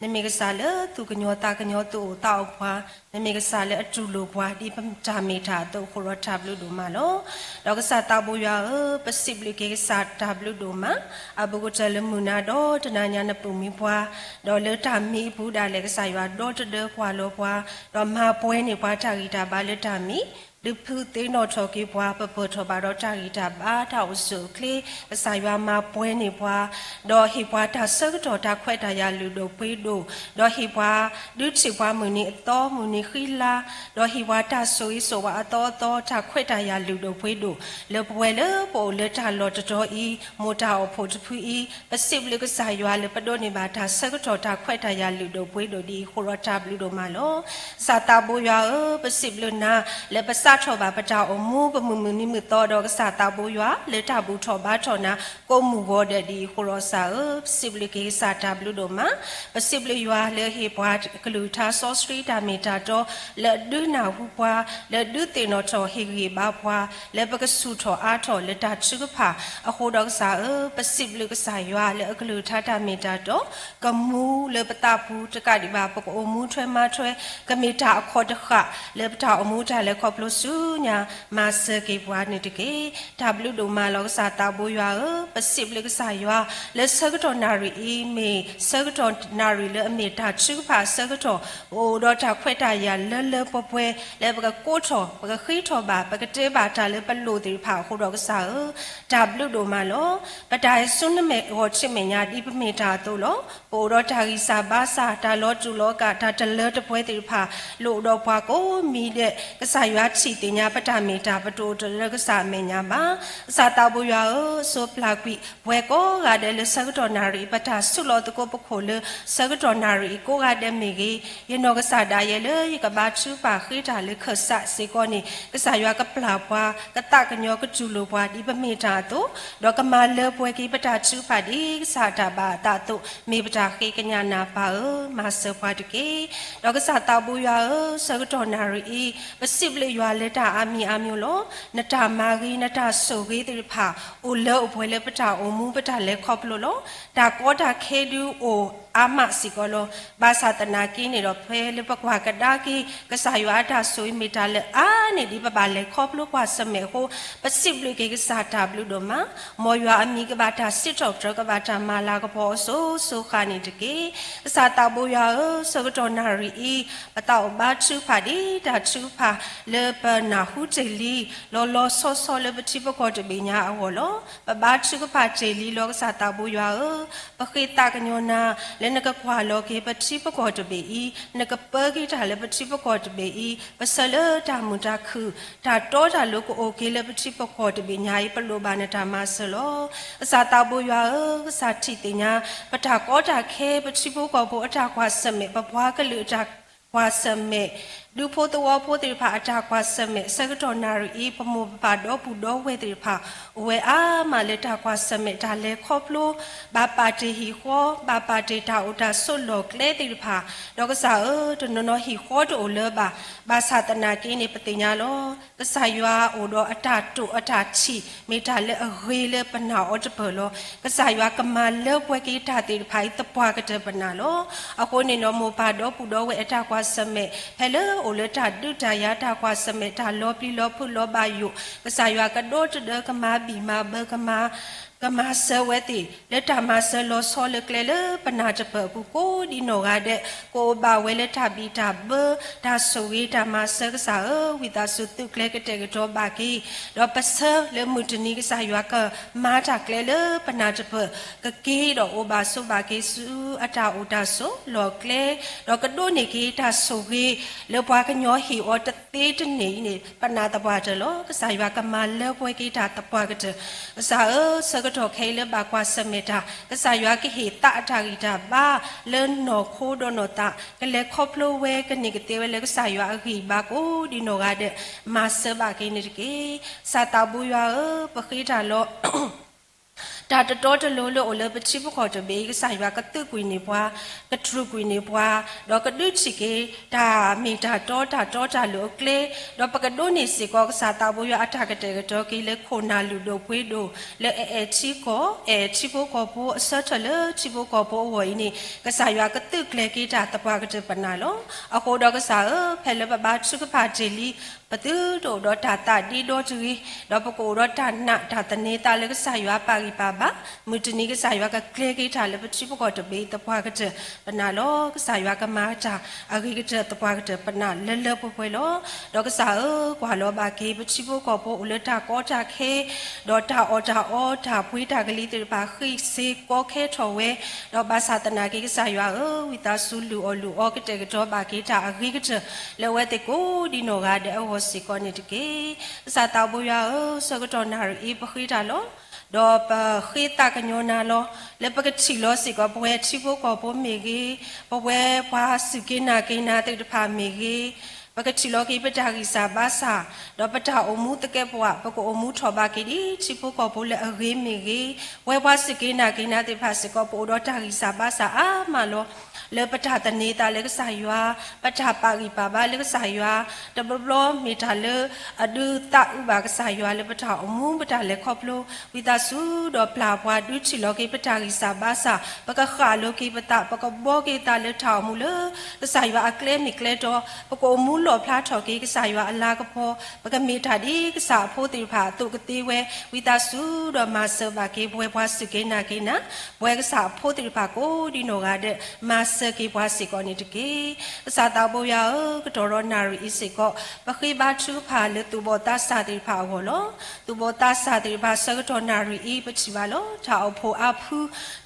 နမ့ၢ်ကစၢ်လၢသူၣ်ကညီၤသးကညီၤ သူၣ်အိၣ်သးအိၣ်ပှၤ, နမ့ၢ်ကစၢ်လၢအတူၢ်လိာ်ပှၤ ဒ်ပတၢ်မ့ၢ်တၢ်အသိးအဃိဒီး တၢ်ဘျုးဒိၣ်မးလီၤ. ဒီးကစၢ်သးဘိယွၤဧၢ, ပစံးဘျုးက့ၤကစၢ်တၢ်ဘျုးဒိၣ်မး, အဘူးကတၢၢ်လၢမုၢ်နၤဒီတနၤညါ နပိာ်မုၣ်ပှၤ, ဒီးလၢတၢ်မံအပူၤဒၣ်လဲာ် ကစၢ်ယွၤဒီတဒၢကွၢ်လီၤပှၤ, ဒီးမၤပှဲၤန့ၢ်ပှၤတၢ်ဂံၢ်တၢ်ဘါလၢတၢ်မံ, ဒုးဖုးသ့ၣ်နီၣ်ထီၣ်က့ၤပှၤ ပပၢၢ်ထီၣ်ဘၣ်ဒီးတၢ်ဂံၢ်တၢ်ဘါတၢ်အိၣ်ဆူၣ်အိၣ်ချ့, ကစၢ်ယွၤမၤပှဲၤန့ၢ်ပှၤ, ဒီးဟ့ၣ်ပှၤတၢ်ဆၢကတီၢ်တၢ်ခွဲးတၢ်ယာ်လုၢ်ဒိၣ်ပှ့ၤဒိၣ်, ဒီးဟ့ၣ်ပှၤဒုးထံၣ်ပှၤမုၢ်နံၤအသီ မုၢ်နံၤဃံလၤ, ဒီးဟ့ၣ်ပှၤတၢ်ဆိၣ်ဂ့ၤဆိၣ်ဝါအသီအသီ တၢ်ခွဲးတၢ်ယာ်လုၢ်ဒိၣ်ပှ့ၤဒိၣ်, လၢပဝဲလၢပအိၣ်လၢတၢ်လီၢ်တတီၤအံၤ မိၢ်တၢ်အိၣ်ဖှိၣ်တဖုအံၤ ပစံးဘျုးကစၢ်ယွၤလၢပဒိးန့ၢ်ဘၣ်တၢ်ဆၢကတီၢ်တၢ်ခွဲးတၢ်ယာ်လုၢ်ဒိၣ်ပှ့ၤဒိၣ်ဒ်အံၤအဃိဒီး တၢ်ဘျုးဒိၣ်မးလီၤ. ကစၢ်သးဘိယွၤဧၢ, ပစံးဘျုးနၤ လၢပစးထီၣ်ဘၣ်ပတၢ်အိၣ်မူ ပမုၢ်မုၢ်နံၤမုၢ်သီဒီး ကစၢ်သးဘိယွၤ လၢတၢ်ဘူၣ်ထီၣ်ဘါထီၣ်နၤ ကိးမုၢ်ဂီၤဒဲးဒ်အံၤအဃိဒီး ကစၢ်ဧၢ, ပစံးဘျုးက့ၤကစၢ်တၢ်ဘျုးဒိၣ်မး, ပစံးဘျုးယွၤလၢဟ့ၣ်ပှၤကလုၢ်ကထါစီဆှံတၢ်မ့ၢ်တၢ်တီ လၢအဒုးနၢ်ဟူပှၤ, လၢဒုးသ့ၣ်နီၣ်ထီၣ်ဟ့ၣ်ဂံၢ်ဘါပှၤ, လၢပကဆူၣ်ထီၣ်အါထီၣ်လၢတၢ်ထုကဖၣ်အဃိဒီးကစၢ်ဧၢ, ပစံးဘျုးကစၢ်ယွၤလၢအကလုၢ်ကထါတၢ်မ့ၢ်တၢ်တီ ကမူလၢပသးပူၤတကးဒံးဘၣ် ပကအိၣ်မူထွဲမၤထွဲ ကမ့ၢ်တၢ်အခီၣ်တဃာ် လၢပတၢ်အိၣ်မူတၢ်လဲၤခီဖျိဆူညါ မၤစၢၤက့ၤပှၤန့ၣ်တက့ၢ်. တၢ်ဘျုးဒိၣ်မးလီၤ ကစၢ်သးဘိယွၤဧၢ, ပစံးဘျုးကစၢ်ယွၤ လၢဆၢကတီၢ်နၣ်ရံၣ်အံၤ မ့ၢ်ဆၢကတီၢ်နၣ်ရံၣ်လၢအမ့ၢ်တၢ်ထုကဖၣ်အဆၢကတီၢ် ပအိၣ်ဒီးတၢ်ခွဲးတၢ်ယာ်လၢလၢပှဲၤပှဲၤ လၢပကကိးထီၣ် ပကဃ့ထီၣ်ဘၣ် ပကတဲဘၣ်တၢ်လၢပလိၣ်သ့ၣ်တဖၣ်အဃိဒီးကစၢ်ဧၢ, တၢ်ဘျုးဒိၣ်မးလီၤ. ပတၢ်ဟဲဆူနမဲာ်ဂီၤထံးမဲာ်ညါဒ်ပမ့ၢ်တၢ်အသိးလီၤ. ပအိၣ်ဒီးတၢ်ဂံၢ်စၢ်ဘါစၢ် တၢ်လီၤတူာ်လီၤကာ် တၢ်တလၢတပှဲၤသ့ၣ်တဖၣ် လိၣ်ဒီးပှၤကိးမံၤဒဲး ကစၢ်ယွၤထံၣ်သ့ၣ်ညါပတၢ်မ့ၢ်တၢ် ပတအိၣ်တၢ်လၢကစၢ်အမဲာ်ညါဘၣ်. ကစၢ်သးဘိယွၤဧၢ, စိပျၢ်ကွံာ်ပှၤကိးဂၤဒဲးလၢဆၢကတီၢ်နၣ်ရံၣ် ပတၢ်ဆူးလီၤသကိးပခိၣ်လၢ ဆၢကတီၢ်နၣ်ရံၣ်အံၤကိးဂၤဒဲးမ့ၢ်ဂ့ၤ, ယနီၢ်ကစၢ်ဒၣ်ယဲလၢယကဘါထုကဖၣ်ဃ့တၢ်လၢခၢၣ်စးစ့ၢ်ကီးန့ၣ် ကစၢ်ယွၤကပျၢ်ပှၤ ကသးကညီၤကတူၢ်လိာ်ပှၤဒ်ပမ့ၢ်တၢ်အသိး, ဒီးကမၤလၢပှဲၤက့ၤပတၢ်ထုကဖၣ်ဒ်ကစၢ်တၢ်ဘၣ်အသးအသိး မ့ၢ်ပတၢ်ဃ့ကညးနၤပၢ်ဧၢ, မၤစၢၤပှၤတက့ၢ်. ဒီးကစၢ်သးဘိယွၤဧၢ, ဆၢကတီၢ်နၣ်ရံၣ်အံၤ ပစံးဘျုးယွၤလၢတၢ်အါမံၤအါမျိၤလီၤ. နတၢ်မၤဂ့ၤ နတၢ်ဆိၣ်ဂ့ၤသ့ၣ်တဖၣ် အိၣ်လၢအိၣ်ပှဲၤလၢပတၢ်အိၣ်မူပတၢ်လဲၤခီဖျိလီၤ. တၢ်ကီတၢ်ခဲဒုးအိၣ်အါမးစ့ၢ်ကီးလီၤ. ဘၣ်ဆၣ်သနာ်က့န့ၣ်ဒီး ဖဲလၢပကွၢ်ကဒါက့ၤ ကစၢ်ယွၤအတၢ်ဆိၣ်ဂ့ၤမ့ၢ်တၢ်လၢအါန့ၢ်ဒ်ပဘၣ်လဲၤခီဖျိကွၢ်ဆၢၣ်မဲာ်အဃိ ပစံးဘျုးက့ၤကစၢ်တၢ်ဘျုးဒိၣ်မး, မ်ယွၤအမံၤကဘၣ်တၢ်စံးထီၣ်ပတြၢၤ ကဘၣ်တၢ်မၤလၤကပီၤအီၤစိၤစိၤဃၣ်န့ၣ်တက့ၢ်. ကစၢ်သးဘိယွၤဧၢ, ဆၢကတီၢ်နၣ်ရံၣ်အံၤ ပသးအိၣ်ဘါထုကဖၣ်ဒ်တၢ်ထုကဖၣ် လၢပနၢ်ဟူတ့ၢ်လံ လီၤလီၤဆီဆီလၢပထံပကီၢ်တဘ့ၣ်ညါအဂီၢ်လီၤ. ပဘါထုကဖၣ်တ့ၢ်လံလီၤ ကစၢ်သးဘိယွၤဧၢ, ပဃ့သးကညီၤနၤ လၢနကကွၢ်လီၤက့ၤပထံပကီၢ်တဘ့ၣ်အံၤ, နကပၢက့ၤတၢ်လၢပထံပကီၢ်တဘ့ၣ်အံၤ, ပဆၢလၢတၢ်မုာ်တၢ်ခုၣ် တၢ်တီတၢ်လိၤကအိၣ်က့ၤလၢပထံပကီၢ်တဘ့ၣ်ညါအံၤ ပလိၣ်ဘၣ်နတၢ်မၤစၢၤလီၤ. ကစၢ်သးဘိယွၤဧၢ, ကစၢ်ထံၣ်သ့ၣ်ညါ ပတၢ်ကီတၢ်ခဲ ပထံဖိကီၢ်ဖိအတၢ်ကွၢ်ဆၢၣ်မဲာ် ပပှၤကလုာ်အတၢ် ကွၢ်ဆၢၣ်မဲာ်, ဒူဖိသဝီဖိသ့ၣ်တဖၣ်အတၢ်ကွၢ်ဆၢၣ်မဲာ် ဆၢကတီၢ်နၣ်ရံၣ်အံၤ ပမိၢ်ပပၢ်ဒီပုၢ်ဒီဝဲၢ်သ့ၣ်တဖၣ် အိၣ်ဝဲအါမးလၢတၢ်ကွၢ်ဆၢၣ်မဲာ်တၢ်လဲၤခီဖျိ, ဘၣ်ပာ်တ့ၢ်ဟံၣ်ဃီ, ဘၣ်ပာ်တ့ၢ်တၢ်အိၣ်တၢ်ဆိးလီၢ်ကျဲသ့ၣ်တဖၣ်, ဒီးကစၢ်ဧၢ, တနီၤနီၤဟံၣ်ဃီတအိၣ်လၢၤဘၣ်, ဘၣ်ဆၣ်သနာ်က့န့ၣ် ပသ့ၣ်ညါလီၤ. ကစၢ်ယွၤအိၣ်ဒီးအတၢ်တိာ်အတၢ်ထံၣ် မ့ၢ်တၢ်လၢအဂ့ၤလၢပနာ်အီၤတပၢၢ်လီၤ. ကစၢ်ယွၤကမၤလၢပှဲၤက့ၤတၢ်သ့ၣ်တဖၣ်အံၤသပှၢ်ကတၢၢ်ပနာ်လီၤ. အဃိန့ၣ်ဒီး မိၢ်ပၢ်ဒီပုၢ်ဒီဝဲၢ်အတၢ်ကွၢ်ဆၢၣ်မဲာ် ဖဲလၢအိၣ်လၢတၢ်ဒုးတၢ်ယၤ တၢ်ကွၢ်ဆၢၣ်မဲာ် တၢ်လီၤပျံၤလီၤဖုးလီၤဘၣ်ယိၣ်, ကစၢ်ယွၤကဒီတဒၢကမၤဘံၣ်မၤဘၢ ကမၤ ကမၤစၢၤဝဲသ့ၣ် လၢတၢ်မၤစၢၤလီၤဆီလၢကျဲလၢပနာ်တပၢၢ်အပူၤကိးဒံနီၢ်ဂၤဒဲး ကအိၣ်ဘၣ်ဝဲလၢတၢ်ဘံၣ်တၢ်ဘၢ တၢ်ဆိၣ်ဂ့ၤတၢ်မၤစၢၤကစၢ်ဧၢ, ဝံသးစူၤသုးကျဲၤကတဲာ်ကတီၤဘၣ်က့ၤ, ဒီးပဆၢလၢမုၢ်တနံၤကစၢ်ယွၤကမၤတၢ်ကျဲလၢပနာ်တပၢၢ် ကက့ၤဒီးအိၣ်ဘၣ်ဆိးဘၣ်က့ၤဆူအတၢ်အိၣ်တၢ်ဆိးလီၢ်ကျဲ, ဒီးကဒိးန့ၢ်က့ၤတၢ်ဆိၣ်ဂ့ၤ လၢပှၤကညီဟ့ၣ်အီၤတသ့တန့ၢ်အံၤန့ၣ် ပနာ်သပှၢ်တၢၢ်လီၤ. ကစၢ်ယွၤကမၤလၢပှဲၤက့ၤတၢ်သပှၢ်ကတၢၢ်. ကစၢ်ဧၢ, ဆၢကတီၢ်ခဲအံၤလၢဘၣ်ကွၢ်ဆၢၣ်မဲာ်တၢ် ကစၢ်ယွၤကဟ့ၣ်သးအတၢ်ဂံၢ်တၢ်ဘါ လၢနီၢ်ခိဒီးနီၢ်သး ကလဲၤခီဖျိဝဲကန့ၢ်ကသ့ဝဲလၢကစၢ်ယွၤအဂံၢ်အဘါကိးဒံနီၢ်ဂၤဒဲး မၤစၢၤဘၣ်က့ၤန့ၣ်တက့ၢ်. ကစၢ်သးဘိယွၤဧၢ, ပဃ့တၢ်လီၤ. တၢ်တတီတလိၤလၢအိၣ်လၢပထံပကီၢ်တဘ့ၣ်အံၤ ကစၢ်ယွၤကသုးကွံာ်န့ၢ်ပှၤ, ကတြူာ်ကွံာ်န့ၢ်ပှၤ, ဒီးကဒုးထံၣ်က့ၤ တၢ်မ့ၢ်တၢ်တီတၢ်တီတၢ်လိၤအကျဲ, ဒီးပကဒိးန့ၢ်စ့ၢ်ကီး ကစၢ်သးဘိယွၤအတၢ်ကတဲာ်ကတီၤက့ၤလၢခိၣ်နၢ်လုၢ်ဒိၣ်ပှ့ၤဒိၣ် လၢအအဲၣ်ထံကီၢ် အဲၣ်ထံဖိကီၢ်ဖိ အဆၢထၢၣ်လၢထံဖိကီၢ်ဖိအဂီၢ်အံၤန့ၣ် ကစၢ်ယွၤကသုးကျဲၤက့ၤတၢ်သပှၢ်ကတၢၢ်ပနာ်လီၤ. အဃိဒီးကစၢ်ဧၢ, ဖဲလၢပဘါထုကဖၣ်တ့ၢ်လံ ပသုတအိၣ်ဒီးတၢ်သးဒ့ဒီတဂ့ၤ, ဒီးပကအိၣ်ဒီးတၢ်နာ်တၢ်သန့ၤသးလၢကစၢ်ယွၤပာ်ဂံၢ်ပာ်ဘါ, မုၢ်တနံၤကစၢ်ယွၤကကျဲၤက့ၤတၢ်လၢပထံပကီၢ်တဘ့ၣ်အံၤသပှၢ်ကတၢၢ်ပနာ်လီၤ. ကစၢ်ယွၤကမၤတၢ်အဂ့ၤကတၢၢ်သပှၢ်ကတၢၢ်ပနာ်လၢလၢပှဲၤပှဲၤလီၤ. ဒီးကစၢ်ဧၢ, ကွၢ်လီၤဘၣ်က့ၤ ပထံဖိကီၢ်ဖိအိၣ်လၢတၢ်ကီတၢ်ခဲ, ဒီးတၢ်အီၣ်တၢ်အီ တၢ်ပှ့ၤတၢ်ကလံၤသ့ၣ်တဖၣ် ဃံးစ့ကီခဲထီၣ်ဝဲ, ဒီးဘၣ်ဆၣ်သနာ်က့ကစၢ်ယွၤဧၢ, ဝံသးစူၤလုၢ်အီၣ်လုၢ်အီကတဲာ်ကတီၤဘၣ်က့ၤတၢ်အဂ့ၤကတၢၢ် လၢအဝဲသ့ၣ်ကိးဒံနီၢ်ဂၤဒဲးအဂီၢ်စ့ၢ်ကီးန့ၣ်တက့ၢ်. ကစၢ်သးဘိယွၤဧၢ, ဆၢကတီၢ်နၣ်ရံၣ်အံၤ ပဃ့တၢ်လီၤ. ဒီးပဃ့သးကညီၤနၤလီၤ. လၢပကထံၣ်လီၤစ့ၢ်ကီး ပဝဲထံဖိကီၢ်ဖိမ့ၢ်ဂ့ၤ, ပဝဲပှၤစူၢ်က့ၤနာ်က့ၤနၤသ့ၣ်တဖၣ်မ့ၢ်ဂ့ၤ, ပကထံၣ်လီၤက့ၤပတၢ်ဂံၢ်စၢ်ဘါစၢ်, ဒီးပတၢ်အိၣ်မူသကဲးပဝး ပကအိၣ်မူထီၣ်ဘၣ်က့ၤဒ်ထံဖိကီၢ်ဖိလၢအဂ့ၤမ့ၢ်ဂ့ၤ, ပဝဲပှၤစူၢ်က့ၤနာ်က့ၤနၤသ့ၣ်တဖၣ်စ့ၢ်ကီး ပအိၣ်ဒီးတၢ်ဂံၢ်စၢ်ဘါစၢ်အါမးလီၤ. လၢပတၢ်သန့ၤသးလၢကစၢ်ယွၤ, ပတၢ်ပာ်ဂံၢ်ပာ်ဘါလၢကစၢ်ယွၤ, တဘျီဘျီမ့ၢ်တၢ်လၢအဒုးသးအုးဘၣ်ကစၢ်ယွၤလၢပတၢ်အိၣ်မူ ပတၢ်လဲၤခီဖျိ, ဝံသးစူၤဒီးပျၢ်ပှၤဒုးထံၣ်လီၤက့ၤပတၢ်ဂံၢ်စၢ်ဘါစၢ်, ပကဃၣ်လိၤက့ၤပသး ပကဘှီက့ၤသးလၢတၢ်အိၣ်မူလၢ ကစၢ်ယွၤအကျဲမ့ၢ်ကျဲတီ, ပကအိၣ်မူလီၣ်ဖျါထီၣ်က့ၤကစၢ်ယွၤအလၤကပီၤ, ပကမ့ၢ်တၢ်ဒ်ကစၢ်အဖိသ့ၣ်တဖၣ်အသိးကသ့ဝဲ, ဝံသးစူၤဒီးမၤစၢၤဘၣ်က့ၤပဝဲပှၤစူၢ်က့ၤနာ်က့ၤနၤ, ပဝဲကစၢ်အဖိသ့ၣ်တဖၣ်ကိးဒံနီၢ်ဂၤဒဲး မၤစၢၤက့ၤပှၤစ့ၢ်ကီးန့ၣ်တက့ၢ်. ကစၢ်သးဘိယွၤဧၢ, ကတီၢ်ဒီးနၣ်ရံၣ်အံၤစ့ၢ်ကီး ပဃ့ဘါထုကဖၣ်လၢသူၣ်ဘီၣ်သးစၢ်သ့ၣ်တဖၣ်အဂီၢ်လီၤ. သူၣ်ဘီၣ်သးစၢ်သ့ၣ်တဖၣ်ဆၢကတီၢ်နၣ်ရံၣ်အံၤ ပထံၣ်ဘၣ်လီၤ. တၢ်အိၣ်ဖှိၣ်အါဖု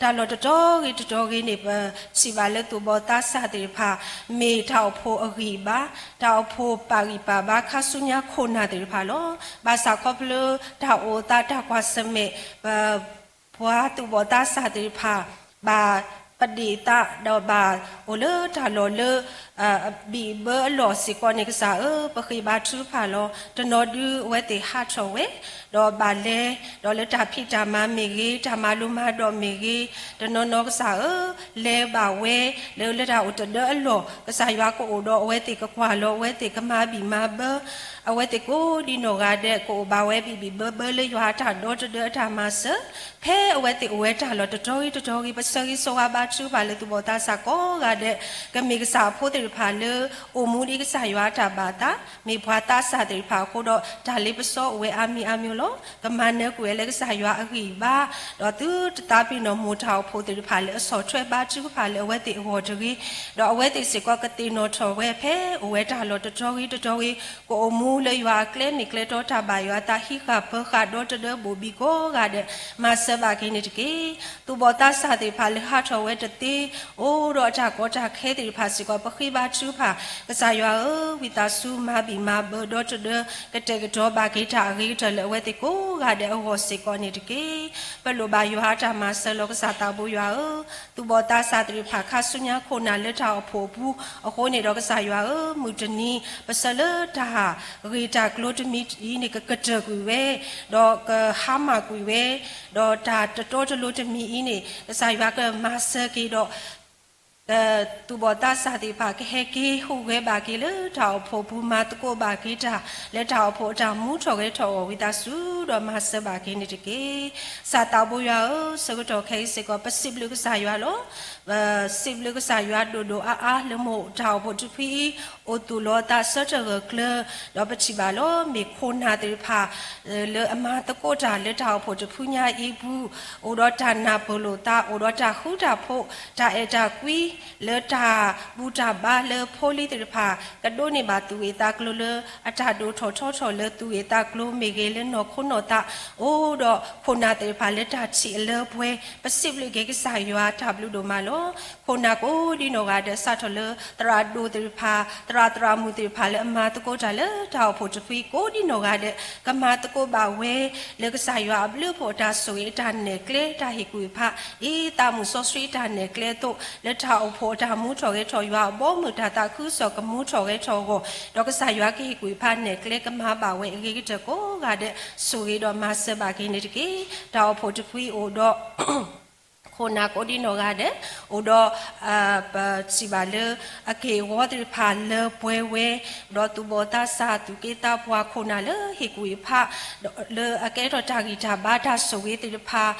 တၢ်လီၢ်တတီၤဂ့ၤတတီၤဂ့ၤန့ၣ် ပထံၣ်ဘၣ်လၢသူၣ်ဘီၣ်သးစၢ်သ့ၣ်တဖၣ် မ့ၢ်တၢ်အိၣ်ဖှိၣ်အဂံၢ်အဘါ, တၢ်အိၣ်ဖှိၣ်ပာ်ဂံၢ်ပာ်ဘါခါဆူညါခိၣ်နၢ်သ့ၣ်တဖၣ်လီၤ. ဘၣ်ဆၣ်ခီဖျိတၢ်အိၣ်သးတၢ်ကွၢ်ဆၢၣ်မဲာ် ပ ပှၤသူၣ်ဘီၣ်သးစၢ်သ့ၣ်တဖၣ် ဘၣ်ပဒ့ၣ်သးဒီးဘၣ်အိၣ်လၢတၢ်လီၢ်လၢ အဘံၣ်အဘၢအလီၢ်စ့ၢ်ကီးန့ၣ် ကစၢ်ဧၢ, ပဃ့ဘါထုကဖၣ်လီၤ. တနီၤဒုးအဝဲသ့ၣ်ဟးထီၣ်ဝဲ ဒီးဘၣ်လဲၤ ဒီးလၢတၢ်ဖံးတၢ်မၤမ့ၢ်ဂ့ၤ, တၢ်မၤလိမၤဒိးမ့ၢ်ဂ့ၤ, တနီၤနီၤကစၢ်ဧၢ, လဲၤဘၣ်ဝဲ လၢလၢတၢ်အိၣ်တဒၢအလီၢ် ကစၢ်ယွၤကအိၣ်ဒီးအဝဲသ့ၣ် ကကွၢ်လီၤအဝဲသ့ၣ် ကမၤဘံၣ်မၤဘၢ အဝဲသ့ၣ်ကိးဒံနီၢ်ဂၤဒဲး ကအိၣ်ဘၣ်ဝဲဘံၣ်ဘံၣ်ဘၢဘၢလၢယွၤအတၢ်ဒီတဒၢအတၢ်မၤစၢၤ ဖဲအဝဲသ့ၣ်အိၣ်ဝဲတၢ်လီၢ်တတီၤဂ့ၤတတီၤဂ့ၤ ပဆၢဂ့ၤဆၢဝါဘါထုကဖၣ်လၢသူၣ်ဘီၣ်သးစၢ်ကိးဂၤဒဲး ကမ့ၢ်ကစၢ်အဖိသ့ၣ်တဖၣ်လၢ အိၣ်မူဒ်ကစၢ်ယွၤအတၢ်ဘၣ်သး မ့ၢ်ပှၤသးစၢ်သ့ၣ်တဖၣ်အဃိဒီး တၢ်လ့ပစီအိၣ်ဝဲအါမံၤအါမံၤလီၤ. ကမၤနၢၤကွံာ်ဝဲလၢကစၢ်ယွၤအဂံၢ်အဘါ ဒီးသုတသးပ့ၤနီၣ်မိၢ်တၢ်အိၣ်ဖှိၣ်သ့ၣ်တဖၣ်လၢအဆီၣ်ထွဲဘါထုကဖၣ်လၢအဝဲသ့ၣ်အဂီၢ်တဂ့ၤ, ဒီးအဝဲသ့ၣ်စ့ၢ်ကီးကသ့ၣ်နီၣ်ထီၣ်ဝဲဖဲအိၣ်ဝဲတၢ်လီၢ်တတီၤဂ့ၤတတီၤဂ့ၤ ကအိၣ်မူလၢယွၤအကျဲမ့ၢ်ကျဲတီတၢ်ဘၣ်ယွၤအသး ဟံးဃာ်ပၢဃာ်ဒီတဒၢဘိၣ်ဘံၣ်ကိးဂၤဒဲး မၤစၢၤဘၣ်က့ၤန့ၣ်တက့ၢ်. သူၣ်ဘီၣ်သးစၢ်သ့ၣ်တဖၣ်လၢဟးထီၣ်ဝဲ တသ့ အိၣ်ဒီးအတၢ်ကီတၢ်ခဲသ့ၣ်တဖၣ်စ့ၢ်ကီး ပဃ့ဘါထုကဖၣ် ကစၢ်ယွၤဧၢ, ဝံသးစူၤမၤဘံၣ်မၤဘၢဒီတဒၢ ကတဲာ်ကတီၤဘၣ်က့ၤတၢ်အဂ့ၤကတၢၢ်လၢအဝဲသ့ၣ်ကိးဂၤဒဲးအဂီၢ်စ့ၢ်ကီးန့ၣ်တက့ၢ်. ပလိၣ်ဘၣ်ယွၤအတၢ်မၤစၢၤလီၤ. ကစၢ်သးဘိယွၤဧၢ, သူၣ်ဘီၣ်သးစၢ်သ့ၣ်တဖၣ် ခါဆူညါခိၣ်နၢ်လၢတၢ်အိၣ်ဖှိၣ်အပူၤအဃိန့ၣ်ဒီး ကစၢ်ယွၤဧၢ, မုၢ်တနံၤ ပဆၢလၢတၢ်ဂ့ၢ်တၢ်ကျိၤတမံၤအံၤန့ၣ် ကကတၢၢ်ကွံာ်ဝဲ, ဒီးကဟါမၢ်ကွံာ်ဝဲ, ဒီးတၢ်တတီတလိၤတမံၤအံၤန့ၣ် ကစၢ်ယွၤကမၤစၢၤက့ၤဒီး သူၣ်ဘီၣ်သးစၢ်သ့ၣ်တဖၣ် ကဟဲက့ၤဟူးဂဲၤဘၣ်က့ၤလၢတၢ်အိၣ်ဖှိၣ်ပူၤ မၤသကိးဘၣ်က့ၤတၢ် လၢတၢ်အိၣ်ဖှိၣ်အတၢ်မူထီၣ်ဂဲၤထီၣ်အဂီၢ် ဝံသးစူၤဒီးမၤစၢၤဘၣ်က့ၤန့ၣ်တက့ၢ်. ကစၢ်သးဘိယွၤဧၢ, ဆၢကတီၢ်ခဲအံၤစ့ၢ်ကီး ပစံးဘျုးကစၢ်ယွၤလီၤ. ပစံးဘျုးကစၢ်ယွၤဒိၣ်ဒိၣ်အါအါ လၢမ့ၢ်တၢ်အိၣ်ဖှိၣ်တဖုအံၤ အိၣ်သူၣ်လီၤအသးဆၢထၢၣ်ဂၢၢ်ကျၢၤ, ဒီးပထံၣ်ဘၣ်လီၤ မ့ၢ်ခိၣ်နၢ်သ့ၣ်တဖၣ် လၢအမၤသကိးတၢ်လၢတၢ်အိၣ်ဖှိၣ်တဖုညါအံၤပူၤ အိၣ်ဒီးတၢ်နၢ်ပၢၢ်လိာ်သး အိၣ်ဒီးတၢ်ဃူတၢ်ဖိး တၢ်အဲၣ်တၢ်ကွံ လၢတၢ်ဘူၣ်တၢ်ဘါလၢဖိလံၤသ့ၣ်တဖၣ် ကဒိးန့ၢ်ဘၣ်သူၣ်ဂ့ၤသးကျိၤလၢ အတၢ်ဒိၣ်ထီၣ်ထီထီၣ်လၢသူၣ်ဂ့ၤသးကျိၤမ့ၢ်ဂ့ၤ လၢနီၢ်ခိနီၢ်သး အိၣ်ဒီးခိၣ်နၢ်သ့ၣ်တဖၣ်လၢတၢ်ထံၣ်အလၢပှဲၤ ပစံးဘျုးက့ၤကစၢ်ယွၤတၢ်ဘျုးဒိၣ်မးလီၤ. ခိၣ်နၢ်ကိးဒံနီၢ်ဂၤဒဲး စးထီၣ်လၢသရၣ်ဒိၣ်သ့ၣ်တဖၣ် သရၣ်သရၣ်မုၣ်သ့ၣ်တဖၣ်လၢအမၤသကိးတၢ်လၢတၢ်အိၣ်ဖှိၣ်တဖုကိးဒံနီၢ်ဂၤဒဲး ကမၤသကိးဘၣ်ဝဲ လၢကစၢ်ယွၤအဘျုးအဖှိၣ်အတၢ်ဆိၣ်ဂ့ၤအတၢ်နဲၣ်ကျဲတၢ်ဟ့ၣ်ကူၣ်ဟ့ၣ်ဖး ဒ်သးမုၣ်စီဆှံအတၢ်နဲၣ်ကျဲအသိး လၢတၢ်အိၣ်ဖှိၣ်အတၢ်မူထီၣ်ဂဲၤထီၣ် ယွၤအဘီအမုၢ်တၢ်သးခုကစီၣ်ကမူထီၣ်ဂဲၤထီၣ်အဂီၢ် ဒီးကစၢ်ယွၤကဟ့ၣ်ကူၣ်ဟ့ၣ်ဖးနဲၣ်ကျဲကမၤဘၣ်ဝဲအဂ့ၤကတၢၢ်ကိးဂၤဒဲး ဆိၣ်ဂ့ၤဒီးမၤစၢၤဘၣ်က့ၤန့ၣ်တက့ၢ်. တၢ်အိၣ်ဖှိၣ်တဖုအံၤအိၣ်ဒီး ခိၣ်နၢ်ကိးဒံနီၢ်ဂၤဒဲး အိၣ်ဒီး ပထံၣ်ဘၣ်လၢ အက့ၢ်အဂီၤသ့ၣ်တဖၣ်လၢပှဲၤဝဲ ဒီးသူၣ်ဘီၣ်သးစၢ်သူၣ်က့သးပှၢ်ခိၣ်နၢ်လၢဟ့ၣ်ကူၣ်ဟ့ၣ်ဖး ဒီးလၢအကဲထီၣ်တၢ်ဂံၢ်တၢ်ဘါတၢ်ဆိၣ်ဂ့ၤသ့ၣ်တဖၣ်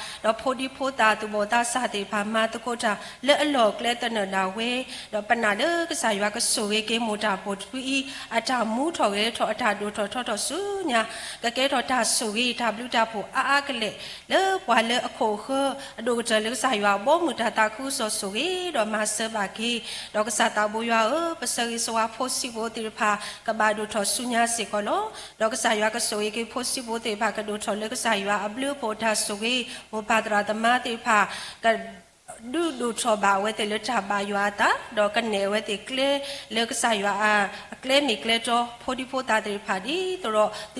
ဒီးဖိဒံဖိသၣ်သူၣ်ဘီၣ်သးစၢ်သ့ၣ်တဖၣ် မၤသကိးတၢ်လၢအလီၢ်အကျဲသနၢၣ်ဒၣ်ဝဲ ဒီးပနာ်လၢကစၢ်ယွၤကဆိၣ်ဂ့ၤက့ၤမိၢ်တၢ်အိၣ်ဖှိၣ်တဖုအံၤ အတၢ်မူထီၣ်ဂဲၤထီၣ်အတၢ်ဒိၣ်ထီၣ်ထီထီၣ်ဆူညါ ကကဲထီၣ်တၢ်ဆိၣ်ဂ့ၤတၢ်ဘျုးတၢ်ဖှိၣ်အါအါကလဲာ် လၢပှၤလၢအခိၣ်အဃၢၤ အဒိၣ်ကတၢၢ်လၢကစၢ်ယွၤအဘီအမုၢ်တၢ်သးခုကစီၣ်ဆိၣ်ဂ့ၤဒီးမၤစၢၤဘၣ်က့ၤ ဒီးကစၢ်သးဘိယွၤဧၢ, ပဆၢဂ့ၤဆၢဝါဖိဆံးဖိသ့ၣ်တဖၣ် ကဘၣ်ဒိၣ်ထီၣ်ဆူညါစ့ၢ်ကီးလီၤ. ဒီးကစၢ်ယွၤကဆိၣ်ဂ့ၤက့ၤဖိဆံးဖိသ့ၣ်တဖၣ် ကဒိၣ်ထီၣ်လၢကစၢ်ယွၤအဘျုးအဖှိၣ်အတၢ်ဆိၣ်ဂ့ၤ မိၢ်ပၢ်သရၣ်သမါသ့ၣ်တဖၣ် ကဒုးဒိၣ်ထီၣ်ဘၣ်အဝဲသ့ၣ်လၢတၢ်ဘၣ်ယွၤအသး ဒီးကနဲၣ်အဝဲသ့ၣ်ကျဲလၢကစၢ်ယွၤအကျဲမ့ၢ်ကျဲတီ ဖိဒံဖိသၣ်သ့ၣ်တဖၣ် ဒ်သိးဒီး သု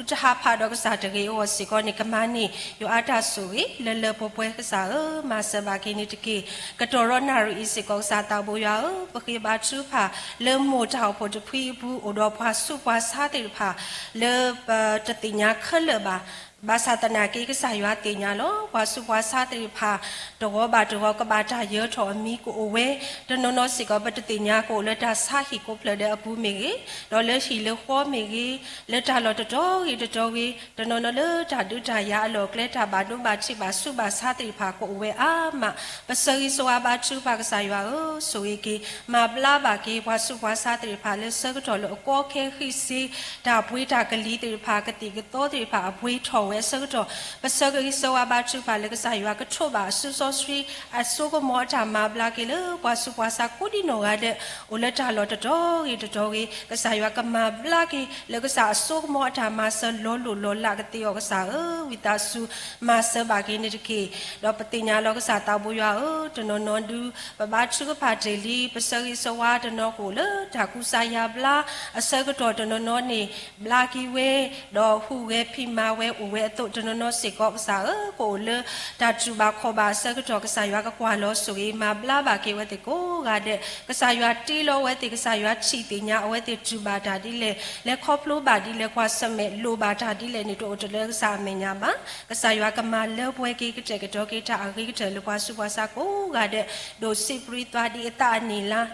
တဟးဖးဒီးကစၢ်တဂ့ၤအဂီၢ်စ့ၢ်ကီးန့ၣ် ကမၤန့ၢ် ယွၤအတၢ်ဆိၣ်ဂ့ၤ လၢလၢပှဲၤပှဲၤကစၢ်ဧၢ, မၤစၢၤဘၣ်က့ၤန့ၣ်တက့ၢ်. ကတီၢ်ရီနၣ်ရံၣ်အံၤစ့ၢ်ကီး ကစၢ်သးဘိယွၤဧၢ, ပဃ့ဘါထုကဖၣ် လၢမိၢ်တၢ်အိၣ်ဖှိၣ်တဖုအံၤအပူၤ အိၣ်ဒီးပှၤဆူးပှၤဆါသ့ၣ်တဖၣ် လၢပတသ့ၣ်ညါခဲလၢာ်ဘၣ် ဘၣ်ဆၣ်သနာ်က့ ကစၢ်ယွၤသ့ၣ်ညါလီၤ. ပှၤဆူးပှၤဆါသ့ၣ်တဖၣ် တဂီၤဘၣ်တဂီၤ ကဘၣ်တၢ်ယၢၤထီၣ်အမံၤကအိၣ်ဝဲ, တနီၤနီၤစ့ၢ်ကီး ပတသ့ၣ်ညါကအိၣ်လၢတၢ်ဆါဟံၣ်ကိးဖျၢၣ်ဒဲးအပူၤမ့ၢ်ဂ့ၤ, ဒီးလၢဟံၣ်လၢဃီမ့ၢ်ဂ့ၤ, လၢတၢ်လီၢ်တတီၤဂ့ၤတတီၤဂ့ၤ, တနီၤနီၤလၢတၢ်ဒုးတၢ်ယၤအလီၢ်အကျဲ တၢ်ဘၣ်ဒိဘၣ်ထံးဘၣ်ဆူးဘၣ်ဆါသ့ၣ်တဖၣ်ကအိၣ်ဝဲအါမး, ပဆၢဂ့ၤဆၢဝါဘါထုကဖၣ်ကစၢ်ယွၤဧၢ, ဆိၣ်ဂ့ၤက့ၤ မၤဘျါဘၣ်က့ၤ ပှၤဆူးပှၤဆါသ့ၣ်တဖၣ် လၢဆၢကတီၢ်လၢအကီခဲဃံးစ့ တၢ်ပှ့ၤတၢ်ကလံၤသ့ၣ်တဖၣ် ကသံၣ်ကသီသ့ၣ်တဖၣ် အပှ့ၤထီၣ်ဝဲအဆၢကတီၢ်, ပဆၢဂ့ၤဆၢဝါဘါထုကဖၣ်လၢကစၢ်ယွၤကထိးဘၣ်အစုစီဆှံ အစိကမီၤအတၢ်မၤဘျါက့ၤလၢပှၤဆူးပှၤဆါကိးဒံနီၢ်ဂၤဒဲး အိၣ်လၢတၢ်လီၢ်တတီၤဂ့ၤတတီၤဂ့ၤ, ကစၢ်ယွၤကမၤဘျါက့ၤ လၢကစၢ်အစိကမီၤအတၢ်မၤစၢၤလီၤလိၢ်လီၤလးကသ့အီၤကစၢ်ဧၢ, ဝံသးစူၤမၤစၢၤဘၣ်က့ၤန့ၣ်တက့ၢ်. ဒီးပသ့ၣ်ညါလီၤကစၢ်သးဘိယွၤဧၢ, တနီၤနီၤဒုး ပဘါထုကဖၣ်တ့ၢ်လံ ပဆၢဂ့ၤဆၢဝါတနီၤကအိၣ်လၢတၢ်ကူစါယါဘျါ အဆၢကတီၢ်တနီၤနီၤန့ၣ် ဘျါက့ၤဝဲ ဒီးဟူးဂဲၤဖံးမၤဝဲအိၣ်ဝဲအသိး တနီၤနီၤစ့ၢ်ကီးကစၢ်ဧၢ, ကအိၣ်လၢတၢ်တူၢ်ဘၣ်ခီၣ်ဘၣ်အဆၢကတီၢ် ကစၢ်ယွၤကကွၢ်လီၤဆိၣ်ဂ့ၤ မၤဘျါဘၣ်က့ၤအဝဲသ့ၣ်ကိးဂၤဒဲး, ကစၢ်ယွၤတ့လီၤအဝဲသ့ၣ်, ကစၢ်ယွၤထံၣ်သ့ၣ်ညါအဝဲသ့ၣ်တူၢ်ဘၣ်တၢ်ဒ်လဲၣ်, လဲၤခီဖျိဘၣ်ဒ်လဲၣ်, ကွၢ်ဆၢၣ်မဲာ်လိၣ်ဘၣ်တၢ်ဒ်လဲၣ်န့ၣ် တအိၣ်တလၢကစၢ်အမဲာ်ညါဘၣ်. ကစၢ်ယွၤကမၤလၢပှဲၤက့ၤ ကတဲာ်ကတီၤက့ၤတၢ်အဂ့ၤကတၢၢ်လၢပှၤဆူးပှၤဆါကိးဂၤဒဲး ဒိၣ်စံးပြံသွါဒ်အသးအနံၣ်လါ ဒ်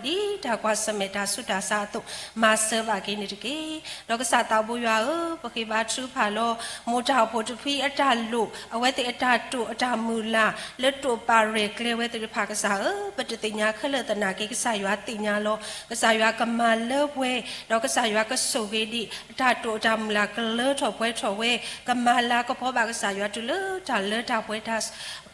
တၢ်ကွၢ်ဆၢၣ်မဲာ်တၢ်ဆူးတၢ်ဆါအသိး မၤစၢၤဘၣ်က့ၤန့ၣ်တက့ၢ်. ဒီးကစၢ်သးဘိယွၤဧၢ, ပဃ့ဘါထုကဖၣ်လီၤ မိၢ်တၢ်အိၣ်ဖှိၣ်တဖုအတၢ်လိၣ် အဝဲသ့ၣ်အတၢ်တိာ်အတၢ်မုၢ်လၢ် လၢတိာ်ပာ်ရဲၣ်ကျဲၤဝဲသ့ၣ်တဖၣ်ကစၢ်ဧၢ, ပတသ့ၣ်ညါခဲလၢာ်သနာ်က့ ကစၢ်ယွၤသ့ၣ်ညါလီၤ. ကစၢ်ယွၤကမၤလၢပှဲၤ ဒီးကစၢ်ယွၤကဆိၣ်ဂ့ၤဒံး အတၢ်တိာ်အတၢ်မုၢ်လၢ်ကလၢထီၣ်ပှဲၤထီၣ်ဝဲ, ကမၤလၤကပီၤဘၣ်ကစၢ်ယွၤတုၤလၢတၢ်လၢတၢ်ပှဲၤတၢ်